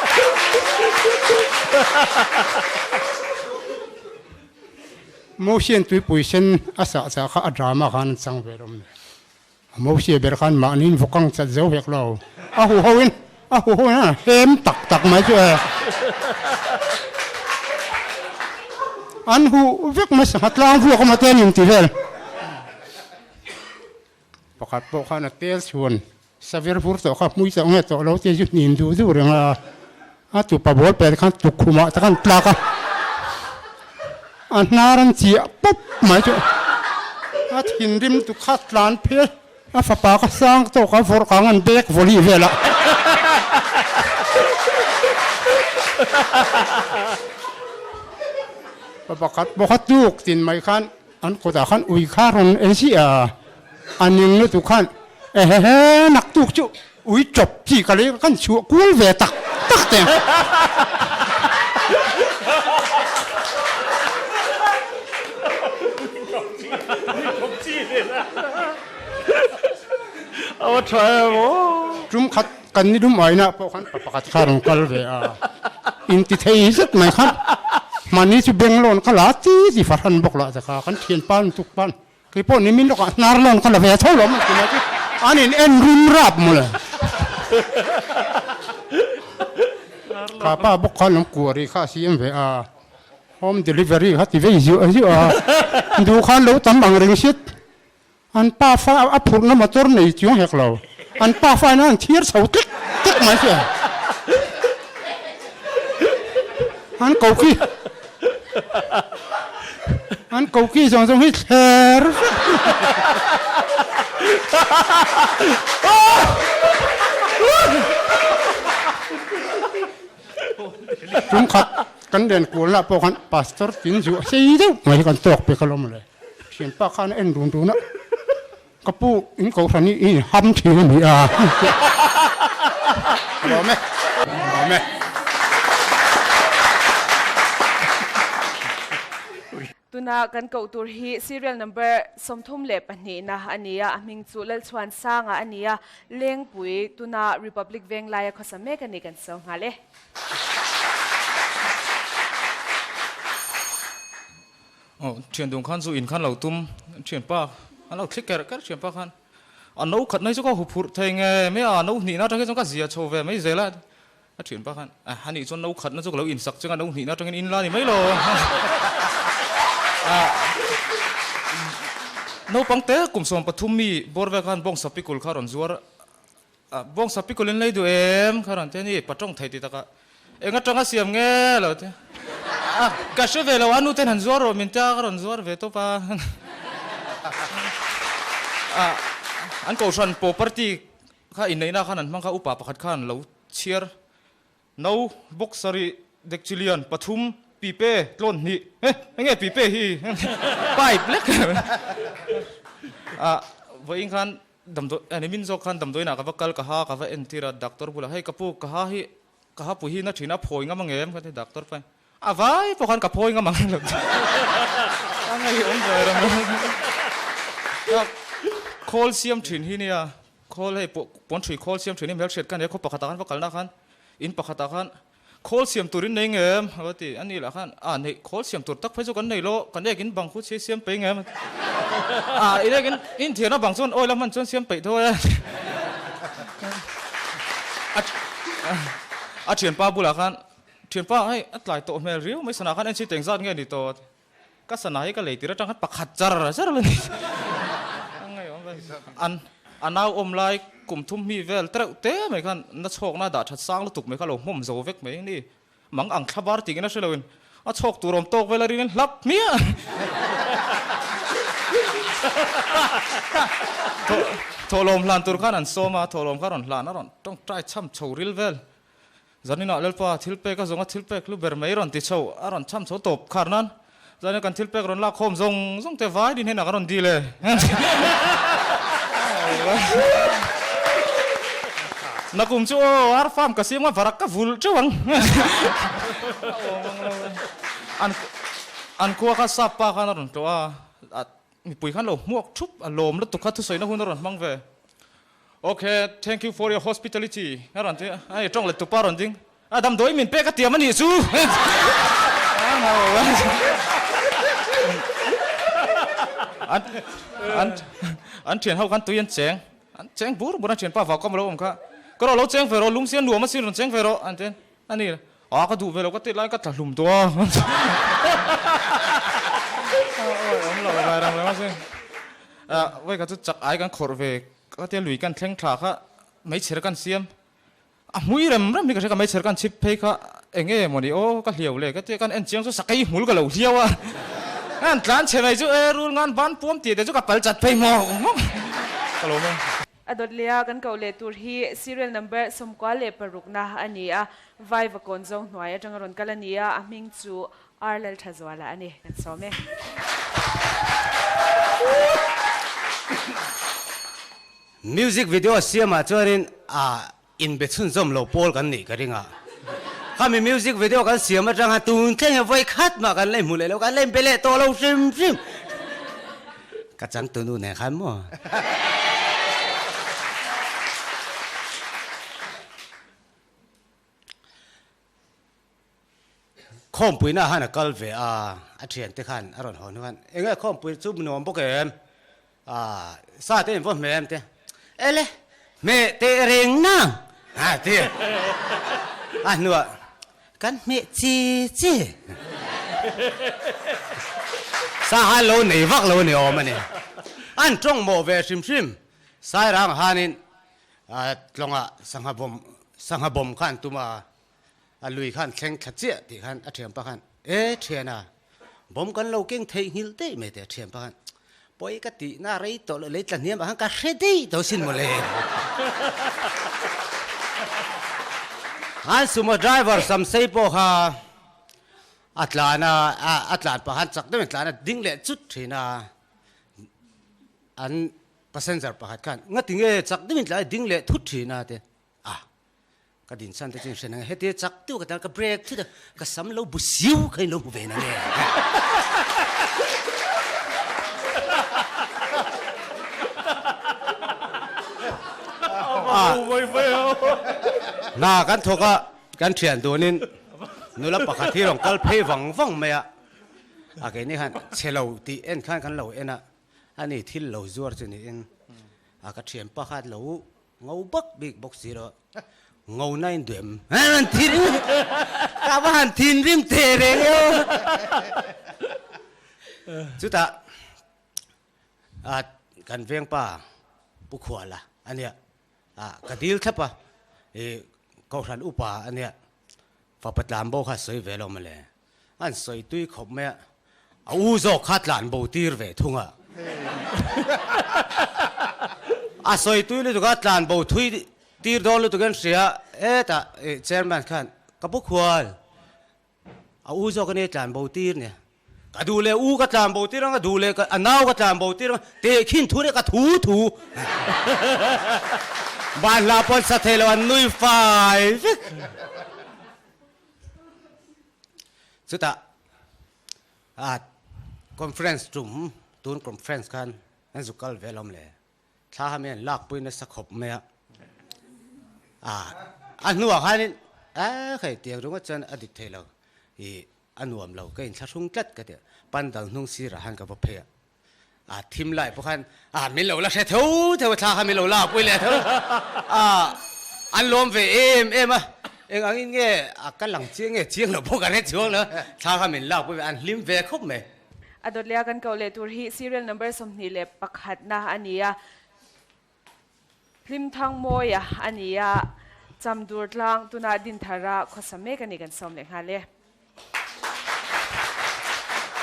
Mosian tuipui sen a sah chah kha a drama khan an chang ve rawm le. A Mosia ber khan mahniin vawkang chat zo hek lo. A huho in a huho in a hem tak tak mai chu e. An huh vek mai sangha tlang vuak awm a te an inti vel. Pakhat pawh khan a tel chhuan savir vur tawh kha hmui tawh nge tawh lo te chu hnim duh duh reng a. A tupa bawl pet khan tukkhumah tak an tlak a, a hnar an chiah pawp mai chu a thinrim tu kha tlan phel a fapa ka sang tawk a vawrh kang an bek vawlih vel a. Pa pakhat pawh kha tuk tin mai khan an kawtah khan ui kha rawn en ziah a, a ning lutuk khan ehehe naktuk chu Ui chawp chi ka lei kan chhuah kual ve tak tak te. Tum khat kan ni dum aina pawh khan pa pakhat kha rawn kal ve a. In ti thei zet mai khan mahni chu beng lawn ka la ti ti fahran bawk lah te kha kan thianpa lutuk pan. Kei pawh nimin lawkah hnar lawn ka la ve tho lo mai ti mai chu an in en rum rap mawle. Kha pa bawk khan an kuari kha a siam ve a, home delivery kha ti vei ziah ziah a, duh khan lo tam ang reng hriat an pa fa a phurhna motor nei chuang hek lo, an pa fa in an thiar chho tlek tlek mai hria. An koki an koki zawng zawng hi thler vek. Tum khat kan len kualna pawh khan pastor tin zuah sei deuh mai hi kan tawk pek alawm le. Thianpa khan a en run run a, Ka pu in kohhran hi i ham thin a ni a. Ka lawm e, ka lawm e. Tuna kan koh tur hi serial number 32 na a ni a, a hming chu Lalchhuansanga a ni a, Lengpui tuna Republic Venglaia khawsa mek a ni kan sawi nghal e. Aw, thian dung khan chu in khan lo tum, thianpa an lo thli kerh kerh thianpa khan a no khat mai chu ka huphurh thei nge mai a, no hnihna atang hi chuan ka zia chho ve mai zel a, a thianpa khan a anih chuan no khatna chu ka lo insak cheng a, no hnihna atangin in la ni mai lo a, naupang te kum 13 mi bawr vel khan bawngsa pikul kha a rawn zuar a, bawngsa pikul in lei duh em kha a rawn ti a ni, patawng thei ti taka Eng atanga siam nge lo te. A, ka hre ve lo, a nu ten han zuar rawh min tia ka rawn zuar ve tawp a. A, an kohhran property kha inneihna khan an hmang kha upa pakhat khan lo chhiar no box sarih dekchilian pathum pipe tlawn hnih he enge pipe hi pipe lek a vawiin khan Damdawi a ni min zawk khan damdawiinah ka va kal ka ha ka va entir a doctor bulah hei ka pu ka ha hi ka ha pui hi na thin a phawi ngam ang em ka ti doctor pahin a vai pawh khan ka phawi ngam ang lo ti a ngeiawm ve ram a khawl siam thin hi nia khawl hei pawn thui khawl siam thin hi hmelhriat ka nia khaw pakhatah khan va kalna khan in pakhatah khan Khawl siam turin nei nge em? A va ti. A ni lah khan, A neih, khawl siam tur tak phei chu kan nei lo, kan ekin bang khu chhi siam peih nge em? A ti. A, i ekin inthiarna bang chuan oil a hman chuan siam peih tho e. A, a thianpa bulah khan, Thianpa, hei a tlai tawh hmel riau mai sanah khan en si teng zat nge ni tawh? A ti. Ka sana hi ka lei tir atang khan pakhat char char la ni. A ngeiawm ve. An a nau awm lai kum thum hmi vel tereuh te mai khan na chhawkna dah that sang lutuk mai kha lo hmawm zo vek mai ni. Mang ang thla bar tingin a hre loin a chhawk tur awm tawk vel a rin in hlap hmiah. Thawhlawm hlan tur khan an sawm a, thawhlawm kha rawn hlan a rawn tawngtai cham chho ril vel. Zaninah Lalpa thil pek a zawnga thil pek lu ber mai rawn ti chho, a rawn chham chho tawp khar nan zanin kan thil pek rawn lak khawm zawng zawng te vai din hian a ka rawn dil e. Nakum chu aw ar farm ka siam nga varak ka vulh teuh ang. An an khua kha sap pa khan a rawn tlawh a, mipui khan lo hmuak thup a lawm lutuk kha thusawina hun a rawn hmang ve. Ok, thank you for your hospitality a rawn ti a, hei tawng let tupa a rawn ding a, damdawi min pek a tiam a nih chu an an an thian ho khan tui an cheng an cheng bur bur a thianpa vau kam alo awm kha ka rawh lo cheng ve rawh lung sia nuam a sin rawn cheng ve rawh an ti a ni a ka duh ve lo ka ti lai ka tla hlum tawh a awm lo vai rang reng a sin vawi kha chu chak ai kan khawrh ve Ka tia lui kan thleng thla kha meichher kan siam a hmui rem rem hi ka hria ka meichher kan chhip phei kha eng nge mawni aw ka hliau le ka tia kan en chiang chu sakei hmul ka lo hliau a an tlan chhe mai chu e rul ngan ban puam tih te chu ka pal chat phei hmawk hmawk ka lo mai. A dawt leh a kan koh leh tur hi serial number 16 na a ni a, Vaivakawn zo hnuai atanga rawn kal a ni a, a hming chu Ar Lalthazuala a ni, kan sawm e. Music video siamah chuanin a inbe chhunzawm lo pawl kan nih ka ring a. Khami music video kan siam atang khan tun thleng hian vawi khat mah kan la inhmu leh lo, kan la inbe leh tawh lo hrim hrim. Ka changtunu nen khan maw. Khawmpuina khan a kal ve a, a thiante khan a rawn haw hnu khan, Enge khawmpui chu nuam bawk em? Aaa, sa te in vaw hmeh em te? Ele, hmeh teh reng nang! A ti a. A hnuah. Kan hmeh che che. Sanghal lo nei vak lo ni awm a ni. An tawng mawh ve hrim hrim. Sairang hanin tlawngah sangha bawm sangha bawm kha an tum a, a lui khan thleng thla chiah tih khan a thianpa khan e thiana bawm kan lo keng theih nghilh daih mai teh a thianpa khan pawi ka tih na rei tawh loh lei tla hniam ah khan ka hre daih tawh sin mawle. An sumo driver Samsei pawh kha a tlan a, a tlan pah khan chak deuhin a tlan a ding leh chut thin a, an passenger pakhat khan ngati nge chak deuhin tlan a ding leh thut thin a te a. Ka din chhan te chu in hre nang e, hetia chak deuh ka tan ka break thut a, ka sam lo bu siu kha in lo hmu ve nang e. Hna kan thawk a, kan thian dunin nula pakhat hi rawn kal phei vang vang mai a, a keini khan chhe lo tih en khan kan lo en a, ani thil lo zuar chu niin a ka thian pakhat lo Ngo bak bik bawk si lo. Ngo na in duem. An thin ka va han thin rim the reng eo. Chutah a kan veng pa Pu Khuala ania a ka dil thlap a i Kohhran upa ania fapa tlan bo kha sawi ve lo mawle. An sawi tui khawp mai a, a u zawk kha tlan bo tir ve thung a. A sawi tui lutuk a, tlan bo thui tir dawn lutuk in hria, hetah chairman khan ka pu khual, a u zawk ania tlan bo tir nia, ka duh leh u ka tlan bo tir ang, ka duh leh a nau ka tlan bo tir ang, tehkhin thu nia ka thu thu. Banhla pawn sa thei lo an nui fai vek. Chutah a conference tum tun conference khan an zu kal ve alawm le. Thla kha mi an lakpui nasa khawp mai a. A a hnuah khanin a hei tiang ringawt chuan a dik thei lo i a nuam lo ka inthlahrung tlat ka ti a. Pandal hnung sirah khan ka va phei a. A thim lai pawh khan a min lo la hre tho tho a thla kha min lo la pui leh tho a an lawm ve em em a eng angin nge a ka lang chiang nge chiang lo pawh ka hre chuang lo thla kha min lak pui ve an hlim ve khawp mai. A dawt leh a kan koh leh tur hi serial number 21 na a ni a, Hlimthangmawia a ni a, Chamdur tlang tunah Dinthara khawsa mek a ni kan sawm leh nghal e.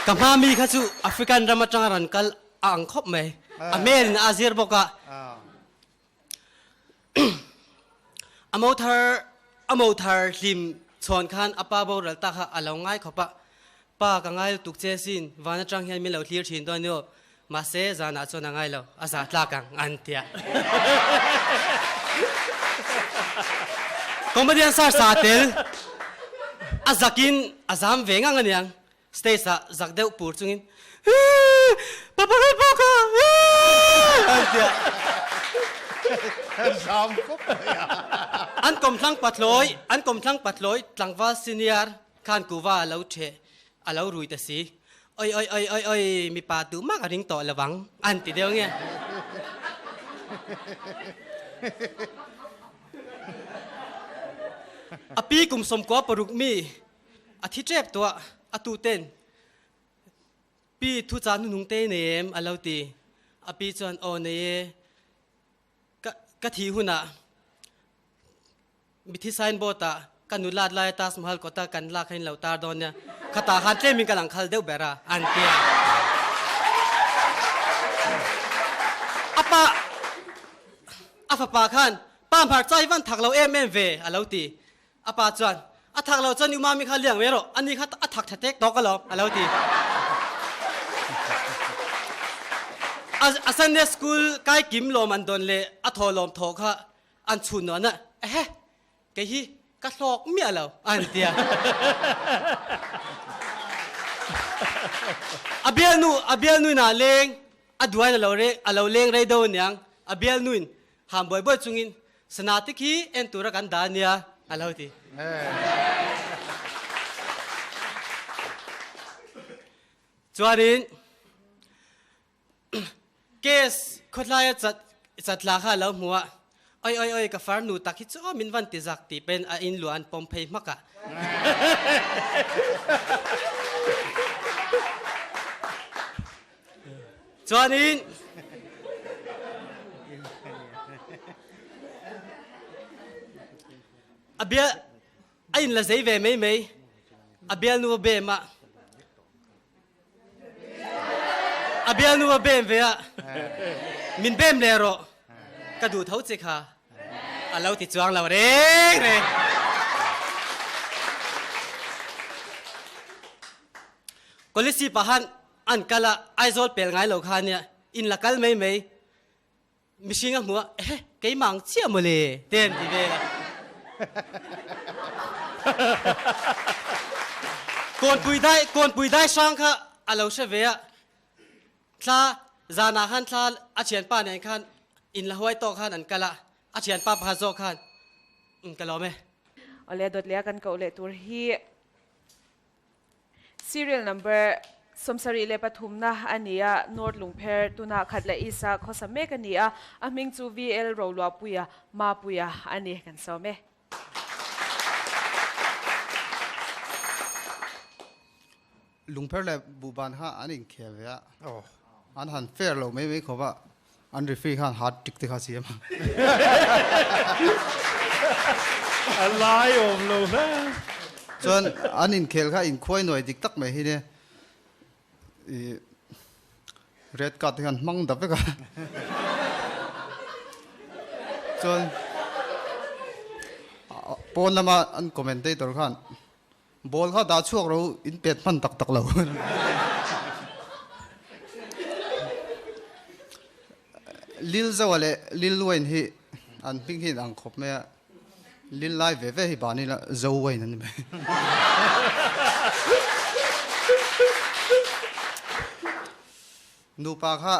Ka hma mi kha chu African ram atanga rawn kal a ang khawp mai. A hmel in a zir bawk a. A mo thar a mo thar hlim chhawn khan a pa boral ta kha a lo ngai khawp a. Pa ka ngai lutuk che sin, van atang hian min lo thlir thin dawn emaw, mahse zanah chuan a ngai lo, a zah tlak ang an ti a. Comedian sar sa tel a zakin a zam ve ngang aniang, stage ah zak deuh pur chungin Pa pakhat pawh ka an ti a. Zam khawp mai a. An kawmthlang pathlawi, an kawmthlang pathlawi tlangval senior Khan kuva a lo ṭheh, a lo rui ta si. Oi oi oi oi oi, mipa duh mak a ring tawh lo vang, an ti deuh nge. A pi kum 16 mi a thi ṭep tuah, a tu ten pi thucha hnuhnung te nei em a lo ti. A pi chuan aw nei e, ka ka thih hunah Mithi signboard ah ka nulat laia Taj Mahal kawta kan lak kha in lo tar dawn nia, khatah khan tlem in ka lang khal deuh ber a, an ti a. A pa, a fapa khan, Pa hmarcha hi van thak lo em em ve, a lo ti. A pa chuan, A thak lo chuan i umami kha liang mai rawh, ani kha a thak tha tek tawk alawm, a lo ti. A Sunday school kai kim lawm an dawn leh a thaw lawm thaw kha An chhun nuan a, ehe, kei hi ka hlawk miah lo, an ti a. A bialnu, a bialnuin ah leng, a duain a lo reng, a lo leng rei deuh aniang, a bialnuin ham buai buai chungin, Sana te khi en tura kan dah ania, a lo ti. Chuanin, Case khawtlaia chat chatla kha a lo hmu a. Oi oi oi ka farnu tak hi chu aw min van ti zak tih pahin a in luah an pawm phei hmak a. Chuanin a bial a in la zei ve mai mai a bialnu a bem a A bialnu a bem ve a, min bem leh rawh, ka duh tho che kha, a lo ti chuang lo reng reng. Kolisi pahan an kal a, Aizawl pel ngai lo kha nia, in la kal mai mai. Mihring a hmu a, ehe, keimah ang chiah mawle, te an ti vel a. Kawnpui dai, kawnpui dai hrang kha a lo hre ve a, thla zanah khan thla a thianpa nen khan in la huai tawk khan an kal a, a thianpa pakhat zawk khan, Umm ka lawm e. Awle dawt leh a kan koh leh tur hi. Serial number 73 na a ni a, North Lungpher tunah khat leh East ah khawsa mek a ni a, a hming chu VL Roluahpuia, Mapuia a ni kan sawm e. Lungpher leh Buhban kha an inkhel ve a, an han fair lo mai mai khawp a, An referee khan hat trick te kha siam a. A lai awm lo hle. Chuan an inkhel kha inkhuai nuai dik tak mai hi nia. I red card te khan hmang da vek a. Chuan pawn lama an commentator khan Ball kha dah chhuak ro in pet hman tak tak lo. Lil Zoa leh Lil Wayne hi an hming hi in ang khawp mai a, Lil lai ve ve hi ban ila Zo Wayne an ni mai. Nupa kha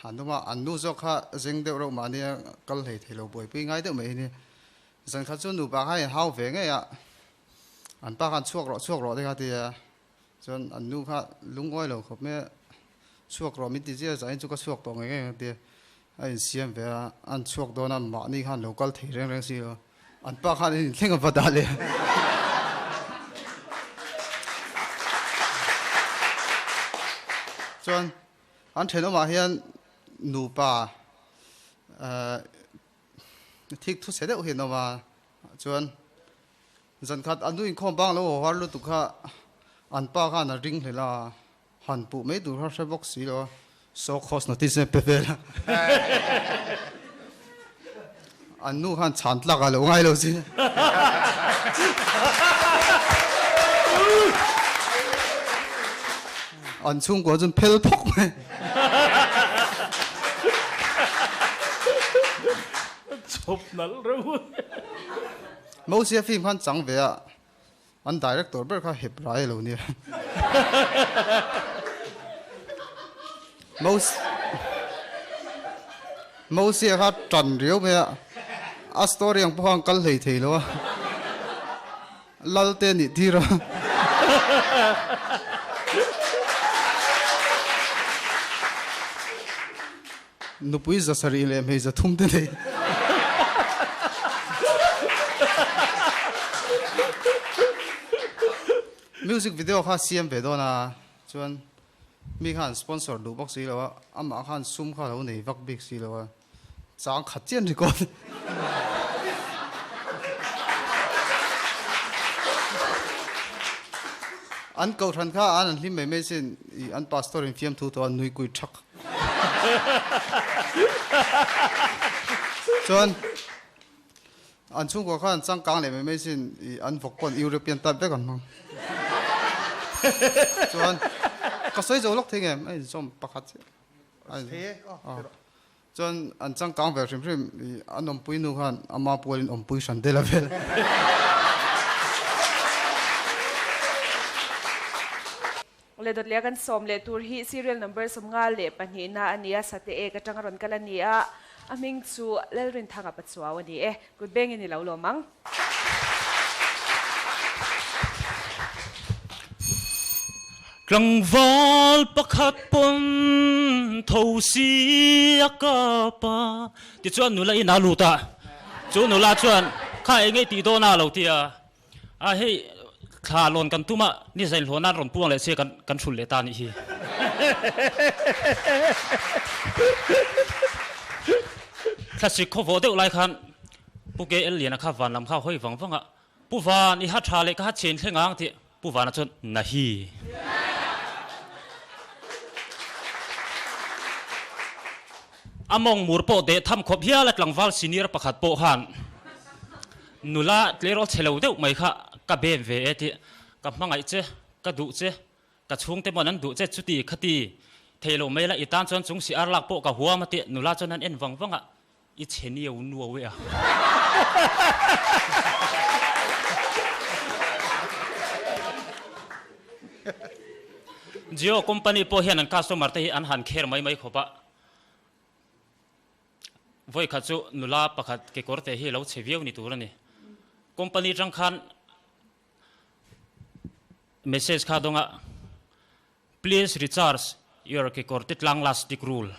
an awm a, an nu zawk kha zeng deuh reuh mahni a kal hlei thei lo buaipui ngai deuh mai hi nia. Zan khat chu nupa kha in hau ve ngei a, an pa khan chhuak rawh chhuak rawh te kha a ti a, chuan an nu kha lungawi lo khawp mai a, chhuak rawh min ti zia zah in chu ka chhuak tawh ngei ngei ang a ti a, a insiam ve a, an chhuak dawn a, mahni khan lo kal thei reng reng si lo, an pa khan in inthleng a va dah leh a. Chuan an thenawmah hian nupa Thik thu chhe deuh hi an awm a, chuan zan khat an nu inkhawm bang lo haw har lutuk kha an pa khan a ring hlel a, han puh mai tur kha hre bawk si lo a, so cause notice a pe vel a, an nu khan chhan tlak ah lo ngai lo si. An chhungkua chuan phel phawk mai. Chawp nalh reuh. Mosia film khan chang ve a, an director ber kha hep rai a lo nia. Mosia kha tan riau mai a, a story ang pawh khan kal hlei thei lo a, Lal te nih tir a. Nupui 700 leh hmei 300 te nei. Music video kha siam ve dawn a, chuan mi khan sponsor duh bawk si lo a, amah khan sum kha lo nei vak bik si lo a. Chang khat chian record. An kohhran kha an an hlim mai mai sin i an pastor in fiamthu tawh a nui kui thak. Chuan an chhungkua kha an changkang leh mai mai sin i an vawk pawn European type vek an hmang. Chuan ka sawi zo lawk thei ngem a inzawm pakhat chiah. Chuan an changkang ve hrim hrim i an awmpui nu khan ama pualin awmpui hran tel a vel. Awle dawt leh a kan sawm leh tur hi serial number 52 na a ni a, Sate ek atanga rawn kal a ni a, a hming chu Lalrinthanga Pachuau a ni e. Kut bengin i lo lawm ang. Tlangval pakhat pawn tho si a kap a. Tichuan nula in a lut a, chu nula chuan kha eng nge tih dawn a lo ti a, a hei thla lawn kan tum a, ni zain hlawn nan rawn puang leh se kan kan hrulh leh ta a nih hi. Thlasik khawvawh deuh lai khan Pu KL Liana kha van lam kha a hawi vang vang a, Pu Van i ha tha leh ka ha chen thleng ang tih Pu Vana chuan Nahi. A mawng mur pawh deh tham khawp hial a tlangval senior pakhat pawh khan nula tleirawl chhe lo deuh mai kha ka bem ve e tih ka hmangaih che, ka duh che, ka chhungte mawn an duh che chuti khati thei lo mai la i tan chuan chung si ar lak pawh ka huam a tih nula chuan an en vang vang a. I chhe niau nuau e a. Jio company pawh hian an customer te hi an han kher mai mai khawp a. Vawi khat chu nula pakhat kekawr te hi lo chhe viau ni tur a ni. Company tang khan message kha dawng a. Please recharge your kekawr te tlang lastic rule.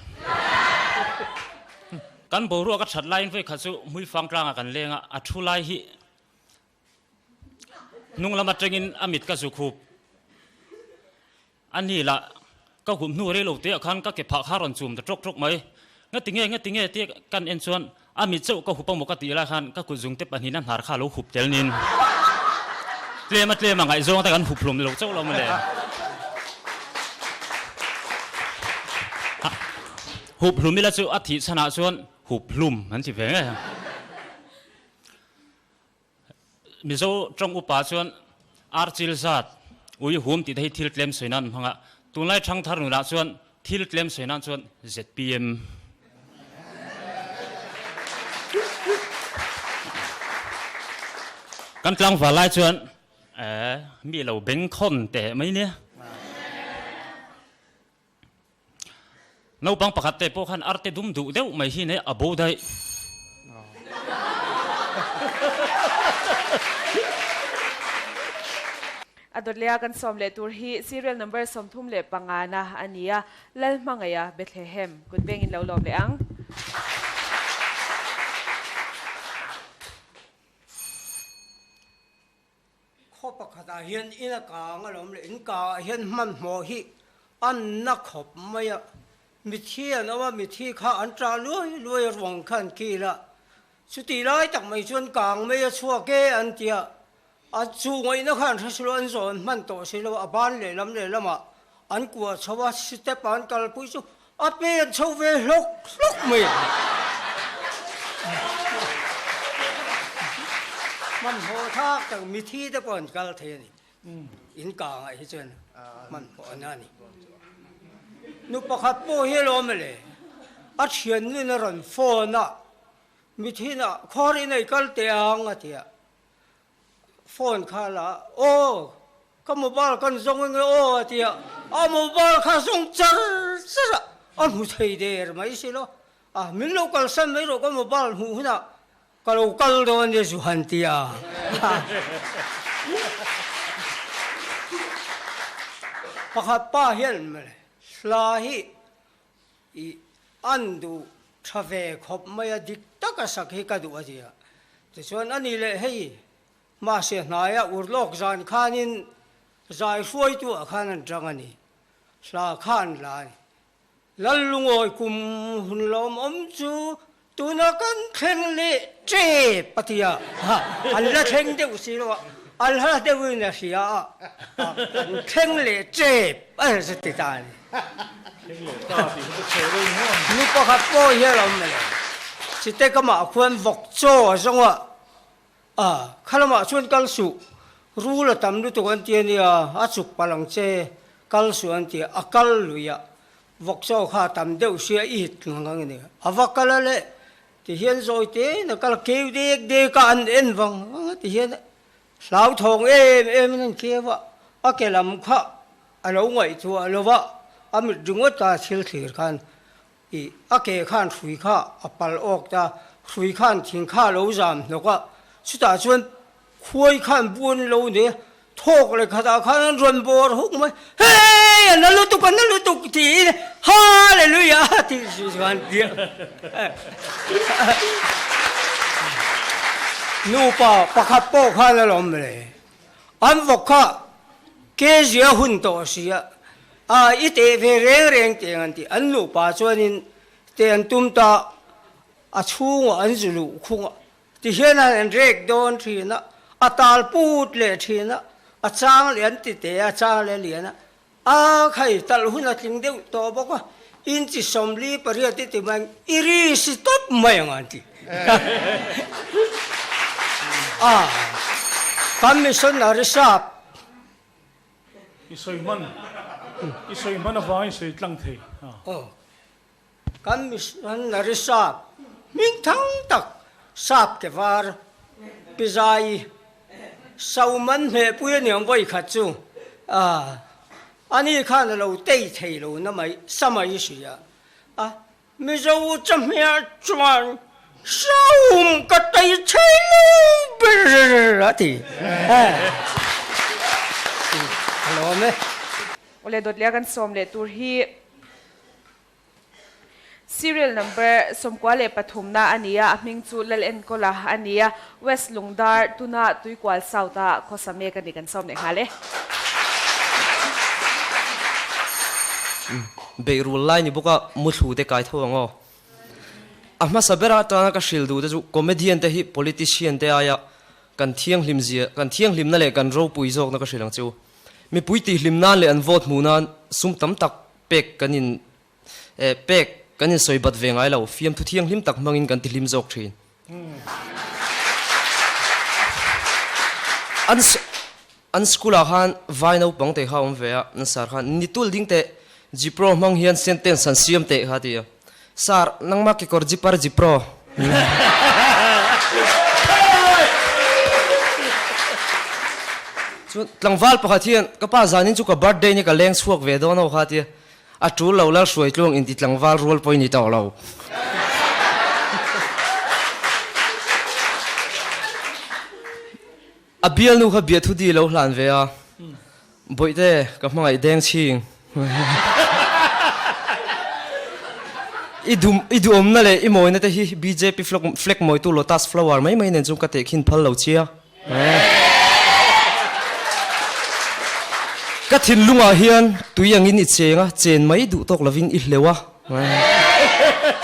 Kan boruak a that laiin vawi khat chu hmuifang tlangah kan leng a, a thu lai hi hnung lam atangin a mit ka zu khup. A ni lah ka hup hnu rei lo te ah khan ka ke phah kha rawn chum ta tawk tawk mai. Ngatinge ngatinge tia kan en chuan A mit chauh ka hup a maw ka tih lai khan ka kut zungte pahnihin a hnar kha a lo hup tel nin. Tlem a tlem a ngaihzawng te kan hup hlum lo chauh lo maw le. Hup hlum ila chu a thih chhanah chuan hup hlum an ti ve ngei a. Mizo tawng upa chuan archil zat, ui hum tih te hi thil tlem sawi nan an hmang a, tunlai thangthar nunah chuan thil tlem sawi nan chuan zpm. Kan tlangval lai chuan mi lo bengkhawn teh mai nia. Naupang pakhat te pawh khan arte dum duh deuh mai hi nei a bo daih. A dawt leh a kan sawm leh tur hi serial number 35 na a ni a, Lalhmangaia Bethlehem kut bengin lo lawm leh ang. Khaw pakhatah hian in a kang alawm le, in kangah hian hmanhmawh hi an na khawp mai a, mithi an awm a, mithi kha an ṭah luai luai a ruang kha an kil a, chutih lai tak mai chuan kang mai a chhuak e an ti a, a chu ngaihna kha an hre si lo, an zawn hman tawh si lo, a ban lehlam lehlamah an kuah chho a, step ah an kalpui chu A pen chho ve hlawk hlawk mai a. Hmanhmawh thak tak mithi te pawh an kal thei a ni. In kangah hi chuan hmanhmawh an a ni. Nu pakhat pawh hi alawm le, a thiannuin a rawn phone a, mithi na khawr in ei kal teh ang a ti a. Phone kha la aw ka mobile kan zawng enge aw a ti a, a mobile kha zawng char char a, a hmu thei der mai si lo, a min lo kalsan mai rawh ka mobile hmuh hunah ka lo kal dawn nia zu han ti a. Pakhat pa hian mawle hla hi i an duh tha ve khawp mai a, dik taka sak hi ka duh a ti a. Tichuan a ni leh hei mahse hnaia urlawk zan khanin zai hruaituah khan an tang a ni, hla kha an la a ni. Lallungawi kum hun lawmawm chu tuna kan thleng leh tep a ti a, an la thleng deuh si lo a, a hla deuhin a hria a, kan thleng leh tep a ti ta a ni. Nu pakhat pawh hi a lo awm lo. Chite kamah khuan vawk chaw a zawng a, a kha lamah chuan kal suh, rul a tam lutuk an ti a nia, a chuk palh ang che, kal suh an ti a, a kal lui a, vawk chaw kha a tam deuh sia i hit ngang ang a ni. A va kal a le, tihian zawi tein a kal a, keu dek dek a an en vang vang a, tihian hlauthawng em em in an keu a, a ke lam kha A lo ngaihtuah lo va, a mit ringawt a thil thlir khan i a ke khan hrui kha a pal awk ta, hrui khan thing kha a lo zam hnawk a, chutah chuan khuai khan buan lo nei a, Thawk leh khatah khan an rawn bawr huk mai, Hei a na lutuk, a na lutuk tiin Hallelujah tih si chuan nupa pakhat pawh khan a lawm le. An vawk kha kezia hun tawh si a, a i teh ve reng reng teng an ti. An nupa chuanin teh an tum ta, a chhungah an zu luh khung a, Tihian an en rek dawn thin a, a tal put leh thin a, a chang leh an ti te a, a chang leh a lian a, a khai talh hun a tling deuh tawh bawk a, inchi 48 i ti mai ang, i ri si tawp mai ang an ti. A, kan missionary sap. I sawi hman, i sawi hman avangin i sawi tlang thei. Aw. Kan missionary sap hming thang tak sap ke var pi zai Sauman hmehpui a niang vawi khat chu ani khan a lo tei thei lo na mai sa mai si a, a Mizo chahmeh chuan Saum ka tei thei lo ber a ti. A lawm e. Awle dawtlia kan sawm leh tur hi. Serial number 93 na a ni a, a hming chu Lalenkawla a ni a, West Lungdar tuna Tuikual South a khawsa mek a ni kan sawm leh nghal e. Beih rul lai ni bawk a, muthlu te kai tho ang aw. A hmasa ber atana ka hrilh duh te chu comedian te hi politician te aia kan thianghlim zia, kan thianghlimna leh kan ropui zawkna ka hrilh ang che u. Mipui tihhlim nan leh an vote hmuh nan sum tam tak pek kan in eh pek kan in sawi bat ve ngai lo, fiamthu thianghlim tak hmangin kan tihlim zawk thin. An an school ah khan vai naupang te kha a awm ve a, an sar khan ni tul ding teh Jipro hmang hian sentence an siam teh kha a ti a, Sar nangmah kekawr jipar Jipro. Chuan tlangval pakhat hian ka pa zanin chu ka birthday ni ka leng chhuak ve dawn ho kha tia a tul lo lal hruai tluang inti tlangval rual pawh i ni tawh lo. A bialnu kha biathu di lo hlan ve a, Bawihte, ka hmangaih deng chhing. I dum, i duhawmna leh i mawina te hi bjp flag mawitu lotus flower mai mai nen chuan ka tehkhin phal lo chia. Ka thinlungah hian tui angin i cheng a, chen mai duh tawk lovin i hleuh a.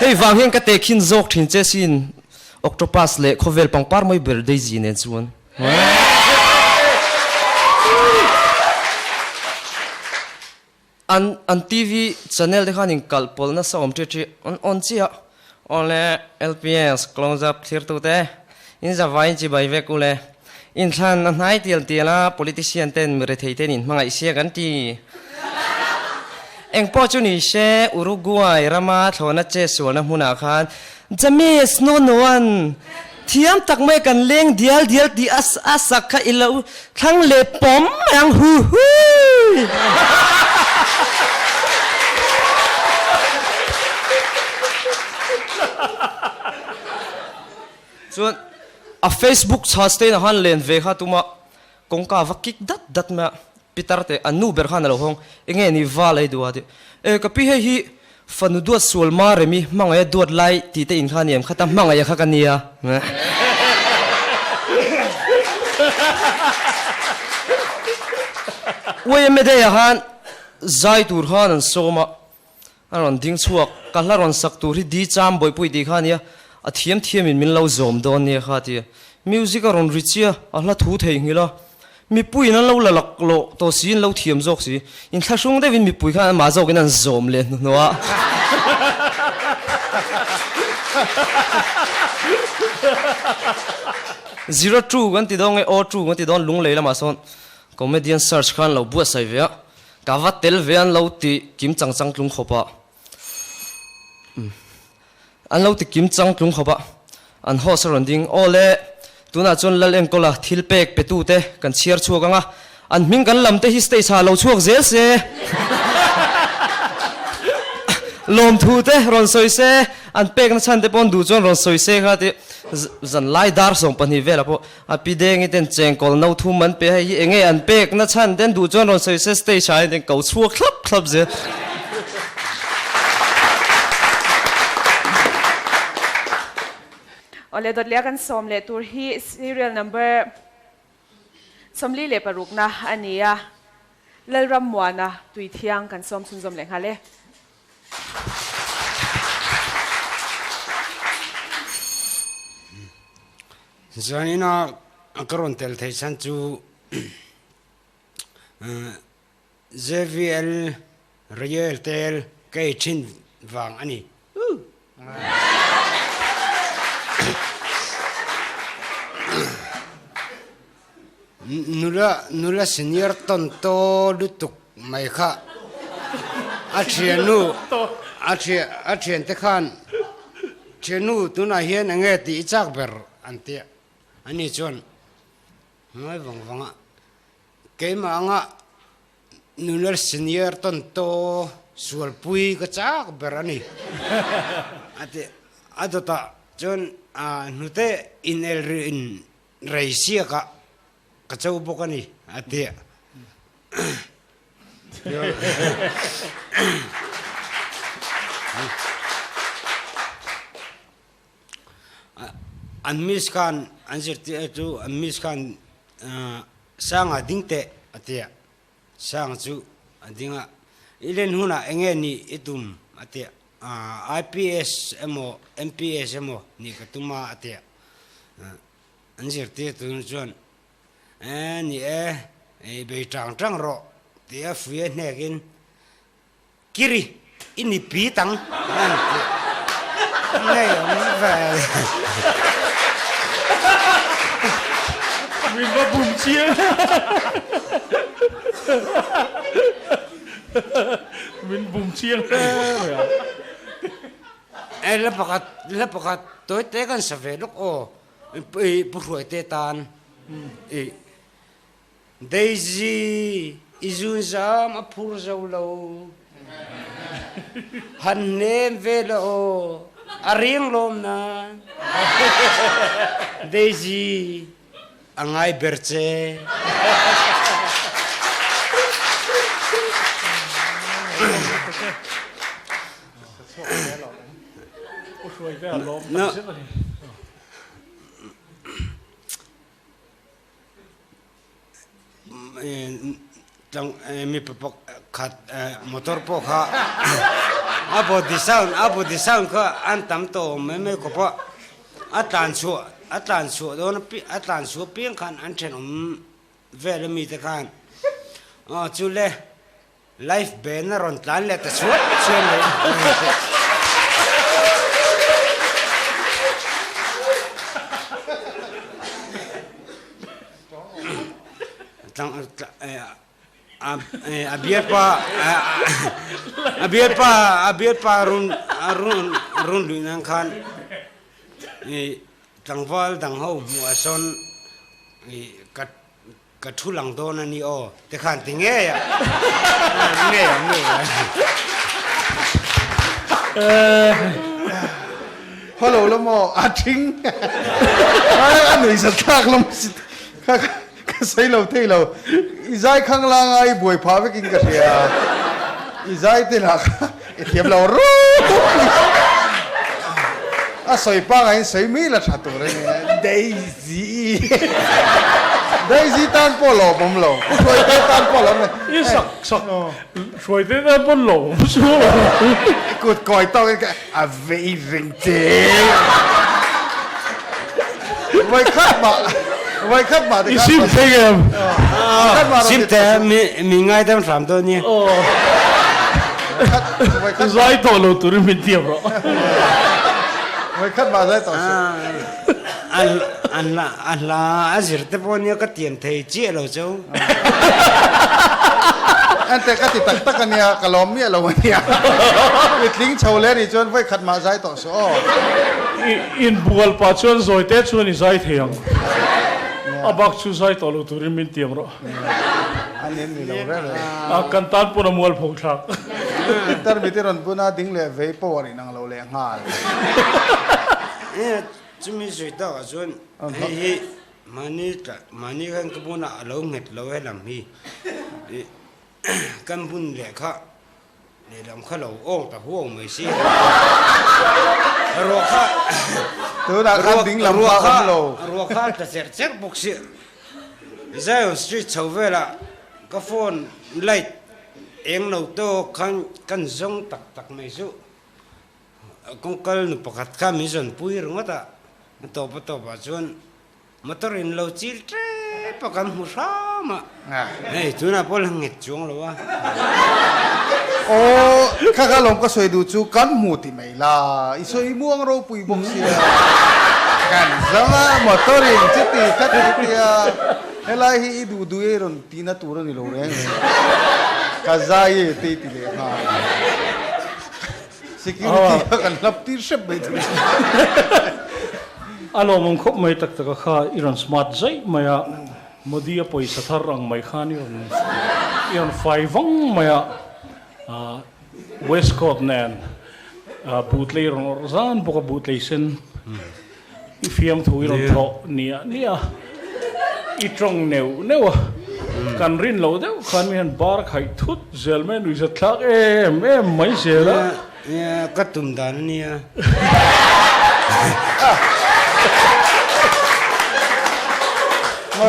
Hei vang hian ka tehkhin zawk thin che sin. Octopus leh khawvel pangpar mai ber Daisy nen chuan. An an TV channel te khan in kalh pawlh nasa awm ṭi ṭi an on chiah. Awle LPS close up thlir tu te in zavai in chibai vek ule. Inthlan a hnai tial tial a politician ten mi rethei ten in hmangaih sia kan ti. Engpawh chu ni se Uruguay rama thlawhna che sualna hmunah khan James Nonoan thiam tak mai kan leng dial dial tih a a sak kha i lo thlang leh pawm mai ang hu hui. Chuan a Facebook chhas te in a han len ve kha tuma kawngka va kik dat dat mai a, Pitar te an nu ber khan a lo hawng, enge ni va lei duh a ti. E ka pi hei hi fanu duat sual ma remi hmangaih a duat lai tih te in kha ni em kha ta hmangaih a kha ka nia. Uaia Day ah khan zai tur khan an sawm a, a rawn ding chhuak, ka hla rawn sak tur hi Di Cham Bawihpui tih kha a nia, a thiam thiam in min lo zawm dawn nia kha a ti a. Music a rawn ri chiah, a hla thu theihnghilh a, mipuiin an lo la lak lawh tawh si, an lo thiam zawk si, inthlahrung deuhin mipui khan amah zawkin an zawm leh hnuhnawh a. Zero two kan ti dawn nge O two kan ti dawn lunglei lamah sawn comedian search khan lo buatsaih ve a, Ka va tel ve an lo ti kim chang chang tlung khawp a, an lo ti kim chang tlung khawp a, an host a rawn ding, Aw le, tunah chuan Lal Enkawla thil pek pe tu te kan chhiar chhuak ang a, an hming kan lam te hi stage ah lo chhuak zel se, lawmthu te rawn sawi se, an pekna chhan te pawh an duh chuan rawn sawi se kha ti. Zanlai dar 12 velah pawh a pi dengi ten chengkawl no thum an pe a, hei hi enge an pek na chhan ten duh chuan rawn sawi se stage ah hian ko chhuak thlap thlap zel. Awle dawtliah kan sawm leh tur hi serial number 46 na a ni a, Lalrammuana Tuithiang kan sawm chhunzawm leh nghal e. Zanina ka rawn tel theih chhan chu JVL Royal tel ka ei thin vang a ni. Nula nula senior tawn taw lutuk mai kha a thiannu a thian a thiante khan thiannu tunah hian eng nge tih i chak ber an tia ani chuan ngawi vang vang a keimah anga Nula senior tawn taw sualpui ka chak ber a ni a ti. A dawtah chuan hnute inel rih in rei siakah ka cho bawk a ni a ti. An miss khan an zirtir chu an miss khan Sanga ding teh a ti a, Sanga chu a ding a, I len hunah eng nge nih i tum? a ti a, IPS emaw MPS emaw nih ka tum a a ti a, an zirtirtu chuan E ni e, i bei tang tang rawh ti a fuia hnekin Kiri, i ni pi tang an ti ngei awm ve. Min va bum chiang. Min bum chiang hle mai a. E la pakhat, la pakhat tawi te kan sa ve lawk aw. I pu hruai te tan i Daisy, i zunzam a phur zo lo. Han hnem ve la aw, a riang lawm nan. Daisy, a ngai ber che. Na. Mipa pakhat motor pawh kha a body sound a body sound kha an tam tawh awm mai mai khawp a, a tlan chhuah a tlan chhuah dawn a tlan chhuah piang khan an thenawm vel ami te khan aw chule Life band a rawn tlan leh ta chhuat chhuat mai. A bialpa a bialpa a bialpa run run run luih nan khan tlangval dang ho hmuh ah sawn ka Ka thu lang dawn a ni aw, te khan ti ngei a, ngei ang ngei a. Hello la maw a thing a nui sa thlak lam si kha ka sawi lo thei lo i zai khang langa i buai phah vekin ka hria i zai te lah kha i thiam lo rup a sawi pangai in sawi mai la tha tur a ni Daisy. Daisy tan pawh lawm awm lo. Pu Hruaite tan pawh lawm lo. I sak sak Hruaite tan pawh lawm awm chu lo. I kut kawi tawk in ka a vei reng che. Vawi khat mah vawi khat mah I sim thei em? Sim te mi ngaidam hram dawn nia. Zai tawh lo turin min tiam rawh. Vawi khat mah zai tawh suh. A hla a zir te pawh nia ka tiam thei chiah lo cheu. Ente ka ti tak tak ania ka lawm miah lo ania. I tling chho leh anih chuan vawi khat mah zai tawh suh aw. Inbual pah chuan zawi te chuan i zai thei ang. A bak chu zai tawh lo turin min tiam rawh. A nen ni lo reng reng. A kan tan pawn a mual pho thlak. Intermediate rawn buna ding leh vei power inang lo leh nghal. Chumi sawi takah chuan hei hi mahni mahni khan ka bunah a lo nghet lo helam hi kan bun leh kha Lehlam kha lo awng ta huang mai si. Ruah kha Tunah khan ding lam kha awm lo. Ruah kha a tla cherh cherh bawk si. Zion Street chho velah ka phone light eng lo tawk khan kan zawng tak tak mai chu. Kawngkal nu pakhat kha min zawnpui ringawt a, a tawp a tawpah chuan Motor in lo chil tep a kan hmu hram a, hei tunah pawh la nghet chuang lo a. Aw, kha kha lawm ka sawi duh chu kan hmu ti mai la, i sawi muang ropui bawk sia. Kan zam a, motor in chuti kha ti tia, helai hi i duh duh ei rawn tihna tur a ni lo reng reng. Ka zai e te i ti leh nghal. Security kha kan hlap tir hrep mai thung. A lawmawm khawp mai tak tak a kha i rawn smart zaih mai a, Modi a pawisa thar ang mai khan i rawn i rawn fai vang mai a, waistcoat nen buhtlei rawn awrh zan bawk a, buhtlei sen I fiamthu i rawn thawh niah niah a, i tawng neuh neuh a, kan rin loh deuh khan mi hian bar khaih thut zel mai a, nuihzat thlak em em mai zel a. Nia, ka tum dan a nia.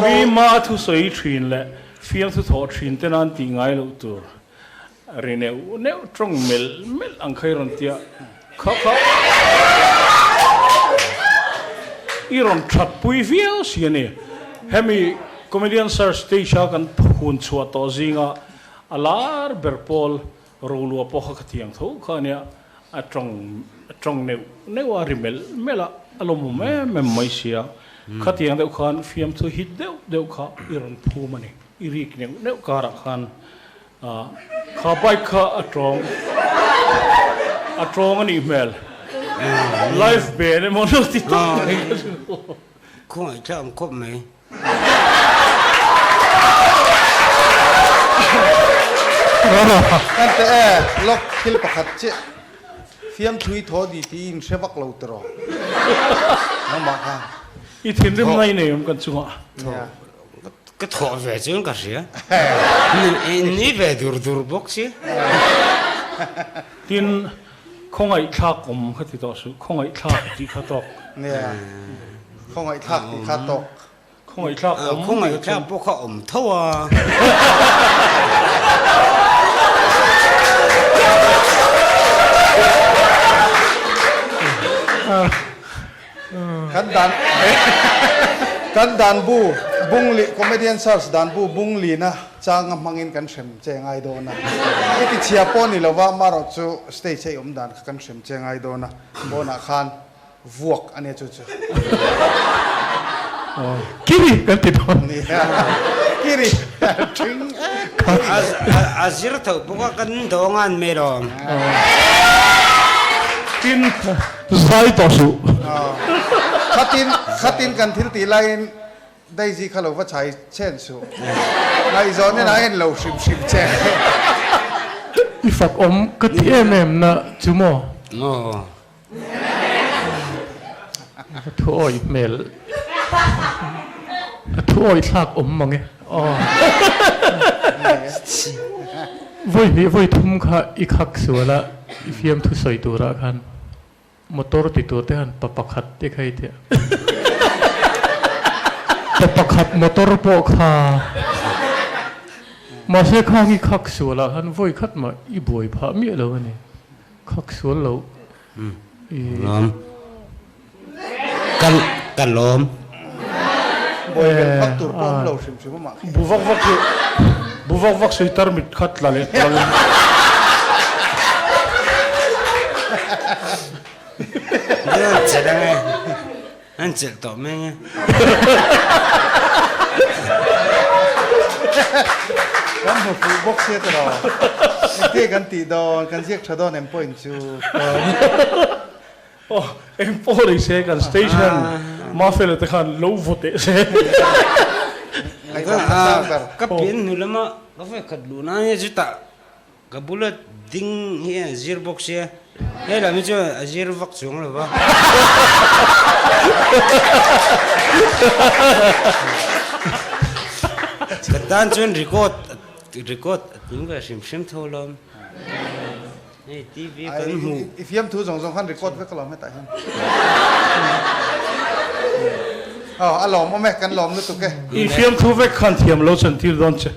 Mi ma thusawi thin leh fiamthu thawh thin te nan tih ngai loh tur. Ri neuh neuh tawng melh melh ang kha i rawn tia kha kha i rawn that pui viau si a ni. Hemi Comedian Search stage a kan hun chhuah tawh zinga a lar ber pawl Rolua pawh kha khatiang tho kha a nia, a tawng tawng neuh neuh a, ri melh melh a, a lawmawm em em mai sia. Khatiang deuh khan fiamthu hit deuh deuh kha i rawn phum a ni, i rik neuh neuh karah khan Kha bike kha a tawng a tawng a nih hmel. Live band emaw lo ti tak mai ka hre lo. Khawngaih thlak ang khawp mai. Kan teh e, lawk thil pakhat chiah fiamthui thaw ni tiin hre vak lo tiraw nangmah kha. I thinrim ngai nei awm kan chungah. Ka thawh ve chuan ka hria. Ni ve dur dur bawk si. Tin, khawngaihthlak awm kha ti tawh suh, khawngaihthlak tih kha tawk. Nia, khawngaihthlak tih kha tawk. Khawngaihthlak awm. Khawngaihthlak pawh kha awm tho a. Kan dan kan dan bu bung li comedian search dan bu bung lina changa hmangin kan hrem che ngai dawn a. I ti chhia pawh ni lova marawh chu stage a i awm dan kha kan hrem che ngai dawn a. Pawnah khan vuak a nia chu chu. Kiri kan ti dawn. Nia kiri thing ek. A zir tho bawk a kan dawng a an mai lawm. Tin Zai tawh suh. Khatin khatin kan thil tih laiin Daisy kha lo va chhai chen suh. Ngaihzawn in a en lo hrim hrim che. I fak awm ka ti em em na chu maw? Aw. A thu awih hmel. A thu awih thlak awm mang e. Aw. Vawi hnih vawi thum kha i khak sual a, i fiamthu sawi turah khan motor ti tur te han pa pakhat te kha i tia. Pa pakhat motor pawh kha mahse khang i khak sual ah khan vawi khat mah i buai phah miah lo a ni. Khak sual lo i. Lawm. Ka ka lawm. Buai vel vak tur pawh awm lo hrim hrim a mah khi. Bu vak vak hi bu vak vak sui tarmit kha tla leh tla leh. An chelh ang e. An chelh tawh mai ang e. Kan hmu fuh bawk sia tiraw. Engtia kan tih dawn, kan ziak tha dawn em pawh in chu. Aw, eng pawh ni se kan station Mafela te khan lo vaw teh se. Ka pian hnu lama ka vawikhat luh nan hian chutah ka bula ding hi a zir bawk sia. He lam hi chuan a zir vak chuang lo va. Ka tan chuan record record a tling ve hrim hrim tho lawm. Hei TV kan hmu. I fiamthu zawng zawng khan record vek alawm hetah hian. Aw a lawm awm e, kan lawm lutuk e. I fiamthu vek khan thiam lo chantir dawn che.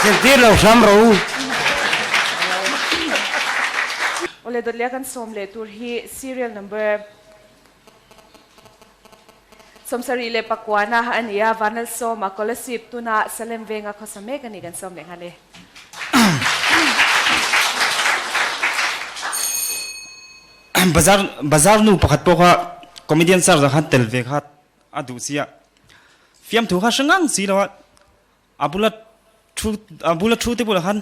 Chantir lo hram ro. Awle dawt leh kan sawm leh tur hi serial number 79 a ni a, Vanlalsawma Kolasib tuna Salem venga khawsa mek a ni kan sawm leh nghal e. Bazar bazar nu pakhat pawh kha comedian sir ah khan tel ve kha a duh si a, fiamthu kha hre ngang si lo a, a bula thu a bula thu te bulah khan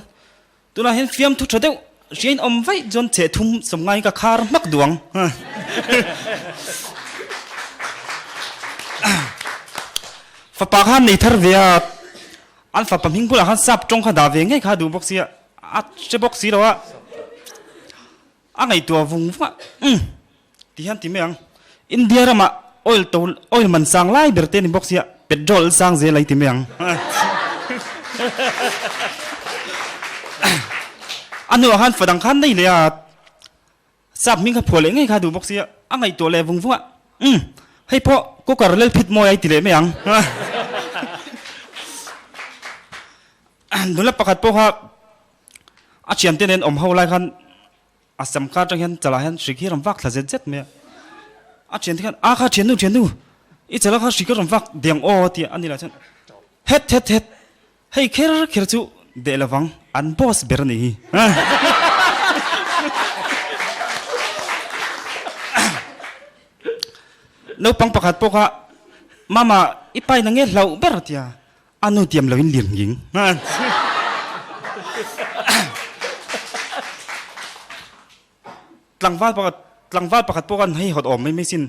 tunah hian fiamthu tha deuh hriain awm vaih chuan cheh thum sawm ngaiin ka khar hmak duh ang. Fapa khan nei thar ve a, an fapa hming bulah khan sap tawng kha dah ve ngei kha a duh bawk si a, a hre bawk si lo a. A ngaihtuah vung vung a, Umm, ti hian ti mai ang. India ramah oil to oil man sang lai ber te a ni bawk sia, petrol sang zel ai ti mai ang. A hnuah khan fadang khan nei leh a, sap hming kha phuah leh ngei kha a duh bawk sia, a ngaihtuah leh vung vung a, Umm, hei pawh cooker lel phit mawi ai ti leh mai ang. Nula pakhat pawh kha A thiante nen awm ho lai khan a sam kar atang hian chalah hian hrik hi a rawn vak thla zet zet mai a. A thiante khan a kha thiannu thiannu i chala kha hrik a rawn vak deng aw tih a ni lah chuan het het het hei kher kher chu deh lovang an boss ber a nih hi. Naupang pakhat pawh kha mama i pa in a nge hlauh ber a ti a. A nu tiam loin lir nghing. Tlangval pakhat tlangval pakhat pawh khan hei hawt awm mai mai sin.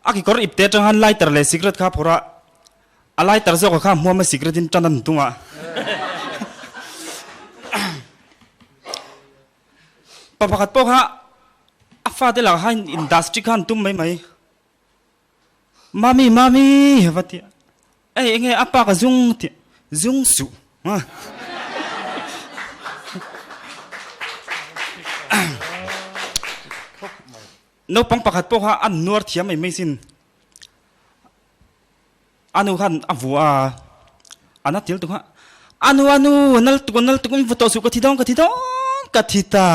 A kekawr ipte atang khan lighter leh cigarette kha a phawrh a, a lighter zawk kha hmuam a cigarette in tan a hnung a. Pa pakhat pawh kha a fate lakah khan industry kha an tum mai mai. Mami, mami, va ti a. Ei, enge a pa ka zung ti, zung suh. Naupang pakhat pawh kha a nuar thiam mai mai sin. A nu khan a vua a, a na tel tuk a. A nu, a nu, nal tuk, nal tuk, in va tawh suh, ka thi dawn, ka thi dawn, ka thi ta.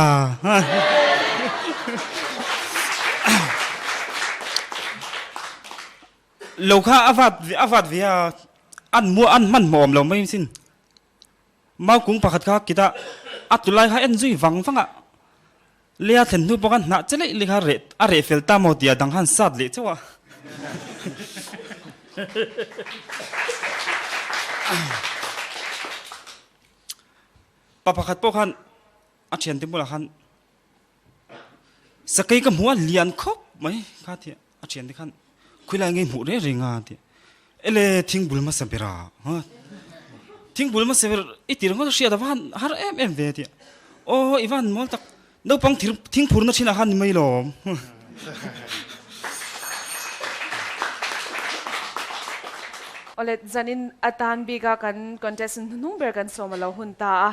Lo kha a vat, a vat ve a, an mua, an hmanhmawh awm lo mai sin. Mau kung pakhat kha kita a tu lai kha en zui vang vang a, lei a thlen hnu pawh khan hnah che leih leh kha reh a reh fel ta maw tih a dang khan sat leh chauh a. Pa pakhat pawh khan a thiante bulah khan Sakei ka hmu a lian khawp mai kha tih a thiante khan khawilai ngei hmuh reng reng a tih ele thingbul hmasa ber a thingbul hmasa ber i tir ngawt a hriat a va han har em em ve tih aw i va han mawl tak naupang thir thingphur na thinah khan ni mai lawm. Awle zanin atan bika kan contestant hnuhnung ber kan sawm a lo hun ta a.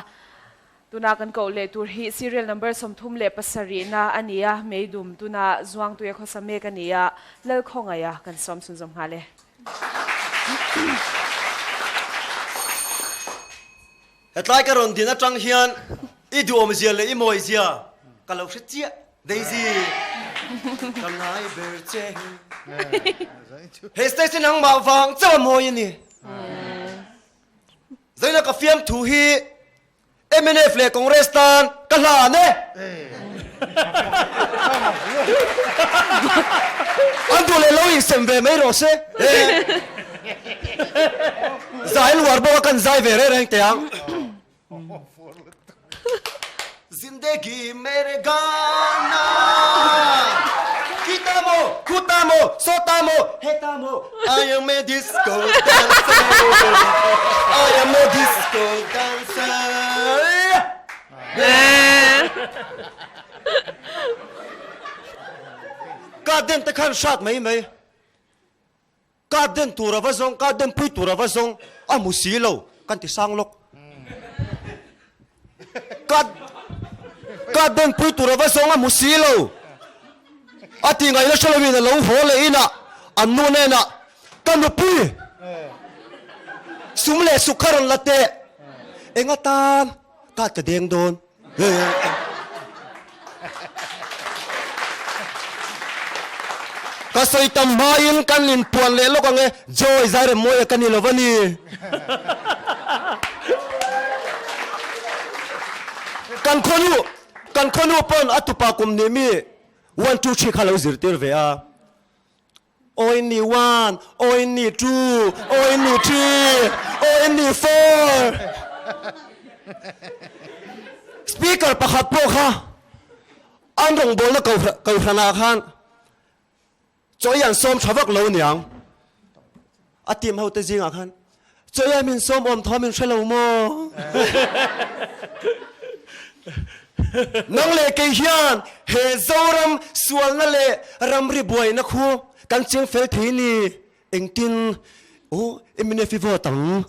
Tuna kan koh leh tur hi serial number 37 na a ni a, Meidum tuna Zuangtuia khawsa mek a ni a, Lalkhawngaia kan sawm chhunzawm nghal e. Hetlai ka rawn din atang hian i duhawmzia leh i mawizia ka lo hre chiah Daisy ka ngai ber che hi. He station angmah vang chauh a mawi a ni. Zaina ka fiamthu hi mnf leh Congress tan ka hlan e. An duh leh lo insem ve mai rawh se. Zai luar bawk a kan zai ve reng reng teh ang. Zindagi mere gana Kita mo, kuta mo, sota mo, heta mo I am a disco dancer I am a disco dancer. Ka den te khan hrat mai mai. Ka den tur a va zawng, ka den pui tur a va zawng, a hmu si lo, kan ti sang lawk. Ka ka den pui tur a va zawng, a hmu si lo. A ti ngaihna hre loin a lo haw leh inah an nu hnenah, Ka nupui, sum leh suk kha rawn la teh, eng atan ka ka deng dawn. Ka sawi tam hmain kan inpuan leh lawk ang e, Joy Zairemmawia ka ni lo va ni. Kan khawnu, kan khawnu pawn a tupa kum nih mi one two three kha lo zirtir ve a. Oini one, oini two, oini three, oini four. Speaker pakhat pawh kha an rawngbawlna kohhranah khan chawi an sawm tha vak lo niang. A team ho te zingah khan chawi a min sawm awm thaw min hre lo maw? Nang leh kei hian he Zoram sualna leh ramri buaina khu kan ching fel thei ni engtin aw mnf i vote ang.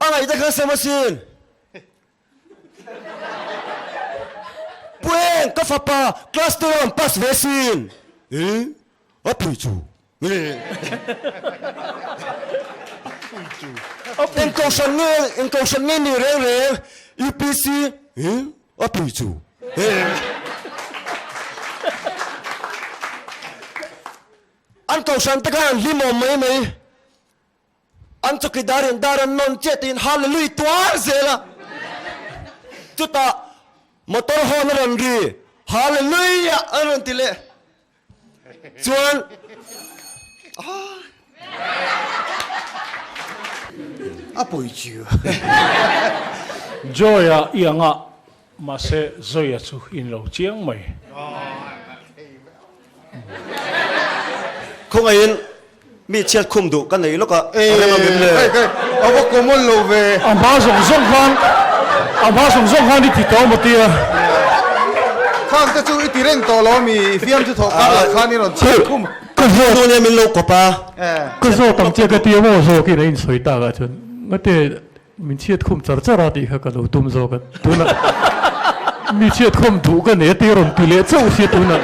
A ngaihte khan sem asin. Pueng ka fapa class te rawn pass ve sin. Eh a pui chu. Eng kohhran nge eng kohhran nge ni reng reng UPC eh a pui chu. An kohhran te khan an hlim awm mai mai. An chawkidar in dar an nawn chiah tiin Hallelui tuar zel a. Chutah motor horn a rawn ri, Hallelujah a rawn ti leh. Chuan A pawi chu. Joy-a i ang a, mahse Zoya chu in lo chiang mai. Khawngaihin mi chhiat khum duh ka nei lawk a, a rem ang em le? A va common lo ve. A hma zawng zawng khan, a hma zawng zawng khan i ti tawh maw tia. Khang te chu i ti reng tawh lo mi, i fiam chu thawh kar lah khan i rawn chhiat khum. Ka zawt nu nia min lo kawp a. Ka zawt ang che ka tia maw zawkin a insawi tak ah chuan ngate Min chhiat khum char char a tih kha ka lo tum zawk a, tunah mi chhiat khum duh ka nei a tih rawn ti leh chauh sia tunah.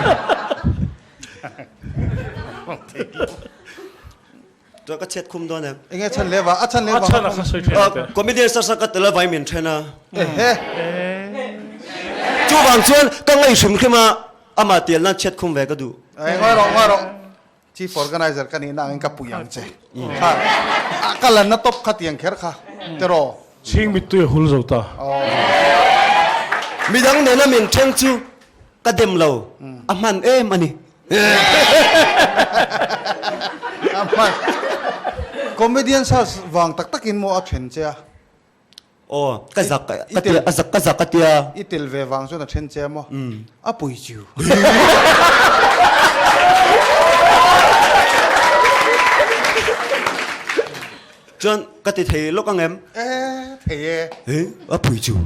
Chuan ka chhiat khum dawn em? Enge chhan leh vang? A chhan leh vang. A chhan a kha sawi thin ate. Comedian sar sar ka tel a vai min then a. Ehe. Chuvang chuan ka ngaih hrim hrim a, amah tial nan chhiat khum ve ka duh. Ngawi rawh, ngawi rawh. Chief Organizer ka nihna angin ka pui ang che. Kha ka lanna tawp kha tiang kher kha tiraw. Chhing mittui a hul zo ta. Midang nena min then chu ka dem lo, a hman em a ni. A hman. Comedian search vang tak takin maw a then che a? Aw, ka zak ka tia, a zak ka zak ka tia. I tel ve vang chuan a then che a maw? A pui chiu. Chuan ka ti thei lawk ang em? E, thei e. E, a pui chiu.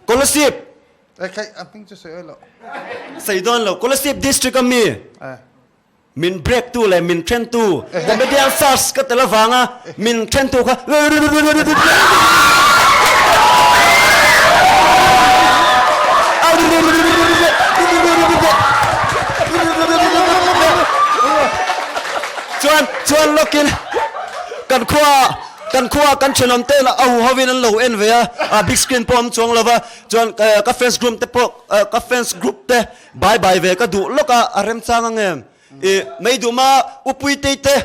Kolasib. E, khai, a hming chu sawi lo. Sawi dawn lo, Kolasib district a mi. E. Min break tu leh min then tu comedian search ka tel avanga min then tu kha chuan chuan lawkin kan khua kan khua kan thenawm te a hu hovin an lo en ve a a big screen pawh awm chuang lova chuan ka fans group te pawh ka fans group te Bye bye ve ka duh lawk a, a remchang ang em? I mei duh ma upui tei te,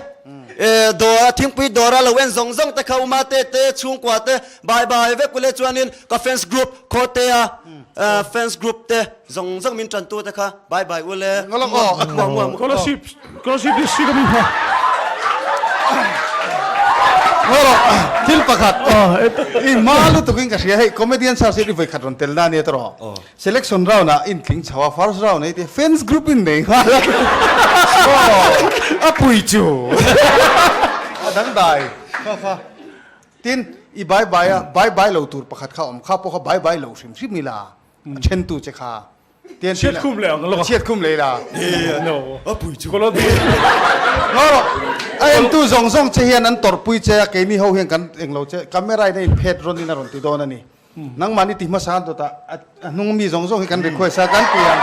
e dawr a thingpui dawr a lo en zawng zawng te kha uma te te chhungkua te bye bye vek ule chuanin ka fans group khaw te a fans group te zawng zawng min tantu te kha bye bye ule. Mua mua mua. Kolasib Kolasib district a mi kha. Ngaw thil pakhat i hma lutukin ka hria hei comedian search hi i vawikhat rawn tel na ania tawh selection round ah in tling chho a first round ei te fans group in nei nghal a a pui chu a dangdai kha kha tin i bye bye a bye bye lo tur pakhat kha awm kha pawh kha bye bye lo hrim hrim ila a then tu che kha tian Chhiat khum leh ang lawk a. Chhiat khum leh ila. No. A pui chu. Ka lo duh. Ngaw rawh. A entu zawng zawng che hian an tawrhpui che a, keini ho hian kan englo che camera in a inphet rawn in a rawn ti dawn a ni. Nangmahni ti hmasa an dawt a, a hnung mi zawng zawng hi kan request a, kan ti ang.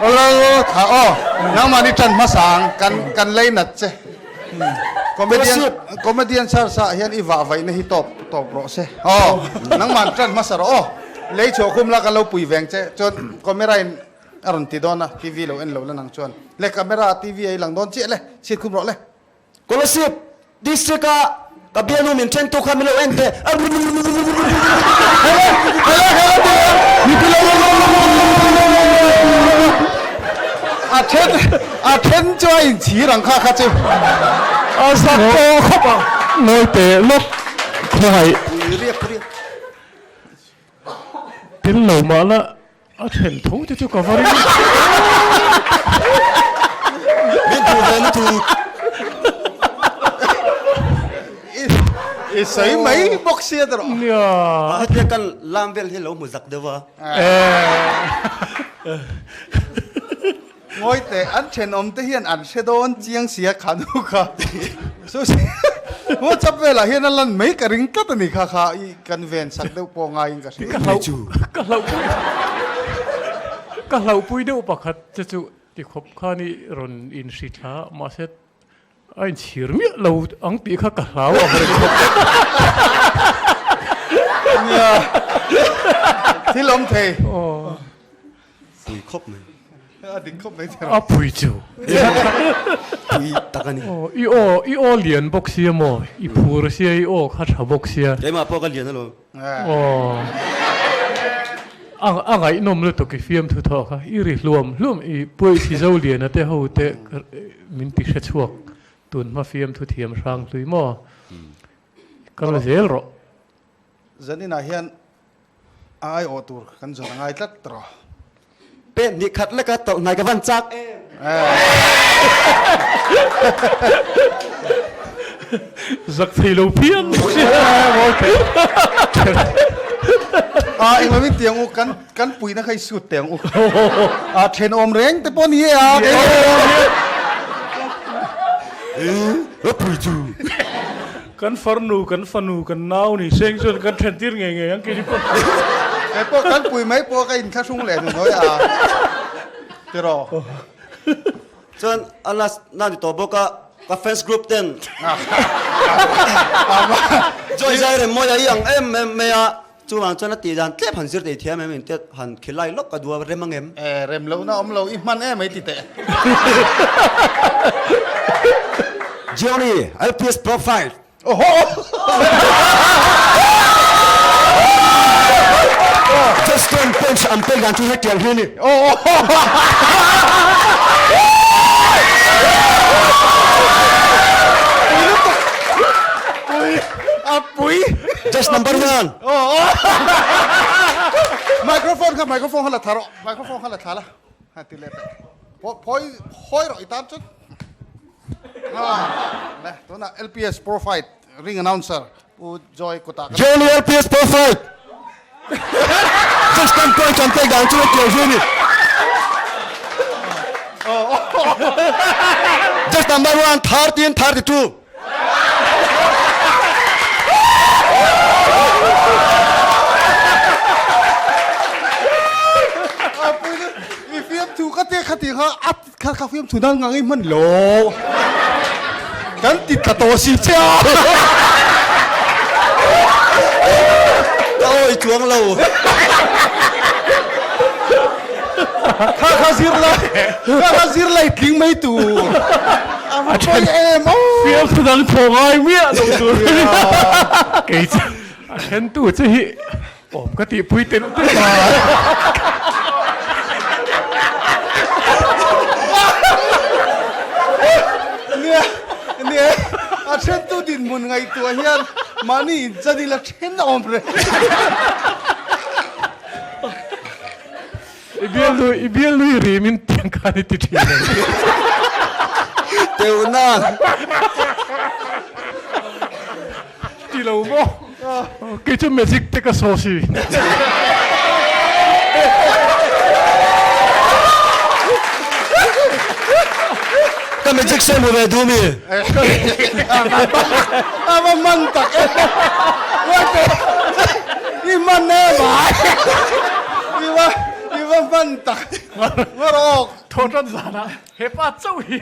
Aw lo lo tha aw. Nangmahni tan hmasa ang, kan kan leinat che. Comedian comedian search ah hian i vah vaihna hi tawp tawp rawh se. Aw nangmah tan hmasa rawh aw. Lei chhuah khum la ka lo pui veng che chuan camera in a rawn ti dawn a TV lo en lo la nang chuan le camera TV a i lang dawn chiah le chhit khum rawh le. Kolasib district a ka bialnu min then tu kha min lo en teh. A then a then chu a inchhir ang kha kha chu. A zak tawh khawp ang. Ngawi teh lawk khawngaih. Riak riak. Tel lo mah la a then tho te chu ka va ring. Min thu ve na thu. I sawi mai bawk sia ta rawh. Nia. Hetia kan lam vel hi lo hmu zak deuh a. Ngawi teh, an thenawm te hian an hre dawn chiang sia kha nu kha. WhatsApp velah hian a lan mai ka ring tlat a ni kha kha i kan ven sak deuh pawh ngaiin ka hria. Ka hlauh ka hlauh pui ka hlauh pui deuh pakhat che chu ti khawp khan i rawn inhri thla a mahse A inchhir miah lo ang tih kha ka hlau ang reng khawp. Nia, thil awm thei. Pui khawp mai. A dik khawp mai thei. A pui chu. Pui tak a ni. I aw, i aw lian bawk sia maw? I phur sia, i aw kha tha bawk sia. Keimah pawh ka lian alawm. Aw. A a ngaihnawm lutuk i fiamthu thawh kha. I ri hluam hluam i Puaihsi Zoliana te ho te min ti hre chhuak tun hma fiamthu thiam hrang hlui maw? Kal zel rawh. Zaninah hian a aiawh tur kan zawn a ngai tlat rawh. Pek hnih khat leka tawlh hnai ka van chak em. Zak thei lo phian bawk si. A englo in tiang u kan kan puina kha i sut teh ang u. A thenawm reng te pawh ni e a. A pui chu. Kan farnu, kan fanu, kan nau ni seng chuan kan then tir ngei ngei ang keini pawh. Kei pawh kan pui mai pawh ka inthlahrung leh hnuhnawi a tiraw. Chuan a last na ni tawh bawk a, ka fans group ten Joy zai rem mawi a i ang em em mai a, chuvang chuan a tih dan tlem han zir thei thiam em intia han khilai lawk ka duh a, rem ang em? E, rem lohna awm lo, i hman em ai ti teh. Johnny, LPS profile. Oho! Justin Pence an pek dan chu hetiang hi a ni. A pui! Just number one. Microphone kha microphone kha la thla rawh. Microphone kha la thla la. Ha ti leh teh. Phawi phawi rawh i tan chuan. Le tunah LPS Pro Fight ring announcer Pu Joy kutah kan. Johnny LPS Pro Fight. Just ten points an pek dan chu hetiang hi a ni. Just number one 13 32. I fiamthu ka te kha ti kha a kha kha fiamthu nan ngang i hman lo. Kan ti tla tawh si che a. Ka awi chuang lo. Kha kha zir lai kha kha zir lai tling mai tur. A va pawi em aw. Fiamthu dang thaw ngai miah lo tur. Kei chu a then tu che hi awm ka tihpui telh telh a. Nia nia a then tu dinhmun ngaihtuah hian. Mahni in chan ila then awm reng. I bialnu i bialnu i rim in tiang khan i ti thin ang. Teuhna. Ti lo maw? Kei chu magic te ka saw si. Ka magic sawi hmu ve duh mi? A va man tak e. I man e mai. I va i va man tak. Ngaw rawh. Thawhtan zanah hepa chauh hi.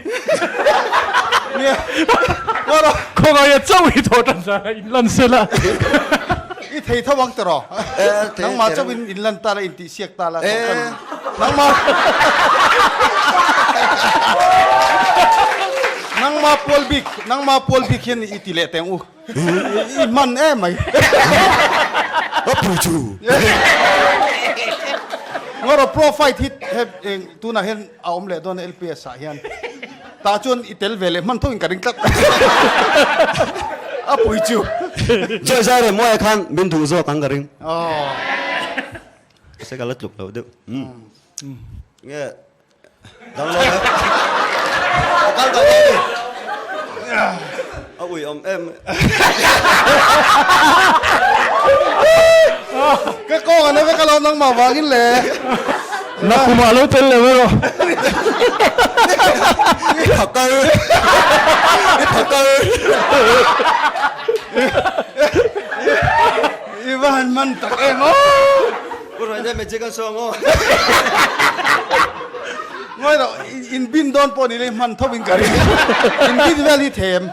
Ngaw rawh. Khawngaia chauh hi thawhtan zanah in lan sel a. I thei tho ang tiraw. Nangmah chauh in in lan ta la in tihsiak ta la thawhtan. Nangmah Nangmah pual bik nangmah pual bik hian i ti leh teng u. I hman em mai. A pui chu. Ngawrh pro fight hi he eng tunah hian a awm leh dawn LPS ah hian. Tah chuan i tel ve leh hman tho in ka ring tlat. A pui chu. Joy zai reh mawi ah khan min duh zawk ang ka ring. Aww. Se ka la tluk lo deuh. Nge Dang lo e. A kal tawh e. A ui awm em. Ka kawng an vek alawm nangmah vangin le. Nakumah lo tel leh mai rawh. I phakar. I phakar. I va han man tak em aw. Pu Raine magic an sawi ang aw. Ngawi loh, in bin dawn pawh ni lei hman tho in ka ring. In bin vel hi them.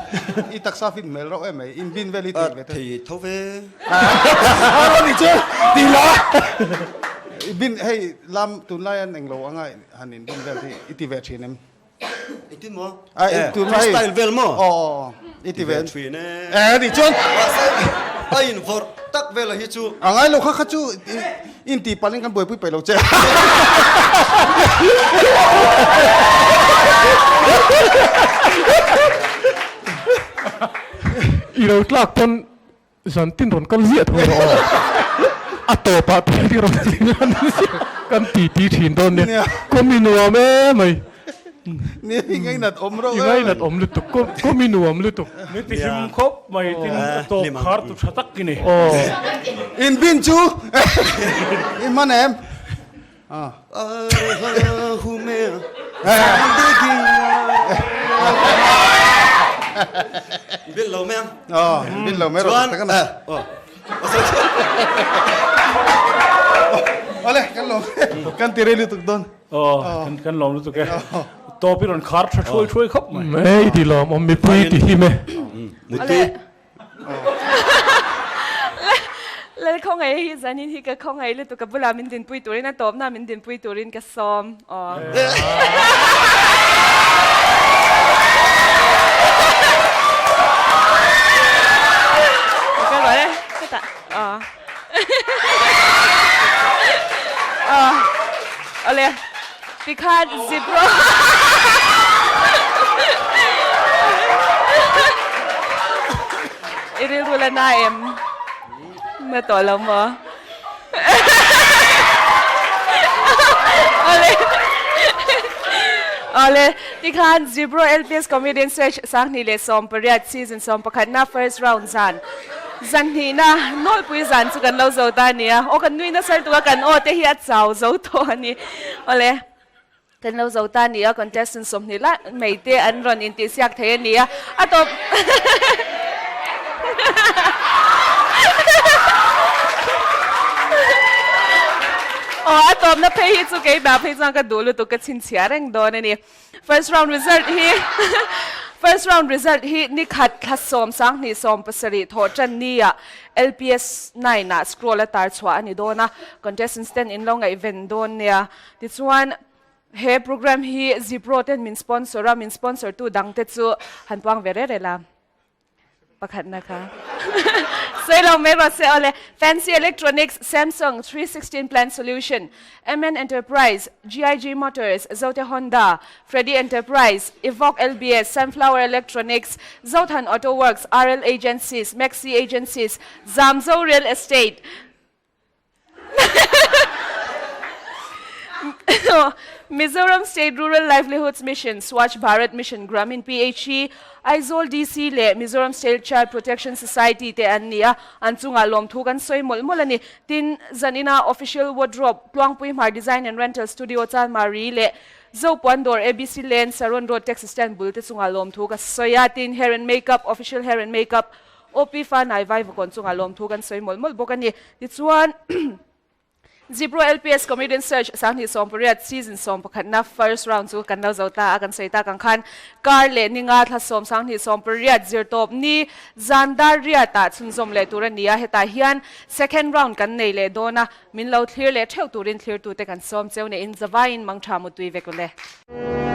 I taksa fit hmel reuh em mai. In bin vel hi thei ve thei. Thei tho ve. A rawn ni chu ti la. I bin hei lam tunlai an englo anga han in bin vel hi i ti ve thin em? Engtin maw? A Eh, tun mai. freestyle vel maw? Aw aw aw. I ti ve. Thin e. Eh ni chuan. Mahse a in vawrh tak vel a hi chu. A ngai lo kha kha chu in ti palh in kan buaipui peih lo che. I lo tlak pawn Zan tin rawn kal ziah tho rawh aw. A tawpah pian hi rawn tling a ni ziah. Kan ti ti thin dawn nia. Kawmi nuam em mai. Nia i ngainat awm reuh em. I ngainat awm lutuk. Kawmi nuam lutuk. Min ti hlim khawp mai tin a tawp khar tu tha tak i ni. In bin chu i hman em? Bin lo mai ang. Bin lo mai rawh tak a. Awle kan lawm kan ti rei lutuk dawn. Aw kan lawm lutuk e. Tawp i rawn khar tha thuai thuai khawp mai. Ei ti lawm awm mipui ti hlim e. Mutui. Lal khawngaih hi zanin hi ka khawngaih lutuk ka bulah min dinpui turin a tawpna min dinpui turin ka sawm aw. Ka rual e hetah aw. Aw awle tikhan zip rawh. I rilru la na em? Na tawh lo maw? Awle. Awle tikhan Zipro LPS Comedian Search 2018 season 11 na first round zan zan hnihna nawlpui zan chu kan lo zo ta a nia. Aw kan nui nasa lutuk a kan aw te hi a chau zo tawh a ni. Awle kan lo zo ta a nia contestant 20 lai mai te an rawn intihsiak thei a nia. A tawp Aw a tawpna phei hi chu keimah phei chuan ka duh lutuk ka chhinchhiah reng dawn a ni. First round result hi First round result hi ni khat thla 10 20 17 thawh tan ni ah LPS 9 ah scroll a tar chhuah a ni dawn a, contestants ten in lo ngaihven dawn nia. Tichuan he program hi Zipro ten min sponsor a, min sponsor tu dang te chu han puang ve reh reh la. Pakhatna kha. Sawi lo mai rawh se awle. Fancy Electronics, Samsung, 316 Plan Solution, MN Enterprise, GIG Motors, Zote Honda, Freddy Enterprise, Evoque LBS, Sunflower Electronics, Zothan Auto Works, RL Agencies, Maxi Agencies, Zamzo Real Estate, Mizoram State Rural Livelihoods Mission, Swachh Bharat Mission, Gramin PHE, Aizawl DC leh Mizoram State Child Protection Society te an ni a, an chungah lawmthu kan sawi mawlh mawlh a ni. Tin, zanina Official Wardrobe, Tluangpui Hmar Design and Rental Studio Chanmari leh Zopuan Dawr ABC Lane, Saron Road Taxi Stand bul te chungah lawmthu ka sawi a. Tin, Hair and Makeup, Official Hair and Makeup, OP Fanai Vaivakawn chungah lawmthu kan sawi mawlh mawlh bawk a ni. Tichuan, Zipro LPS Comedian Search 2018 Season 11 na first round chu kan lo zo ta a, kan sawi tak ang khan kar leh ninga thla sawm 2018 zirtawp ni zan dar riat ah chhunzawm leh tur a ni a, hetah hian second round kan nei leh dawn a, min lo thlir leh theuh turin thlirtute kan sawm cheu neihin zavaiin mangtha mutui vek ule.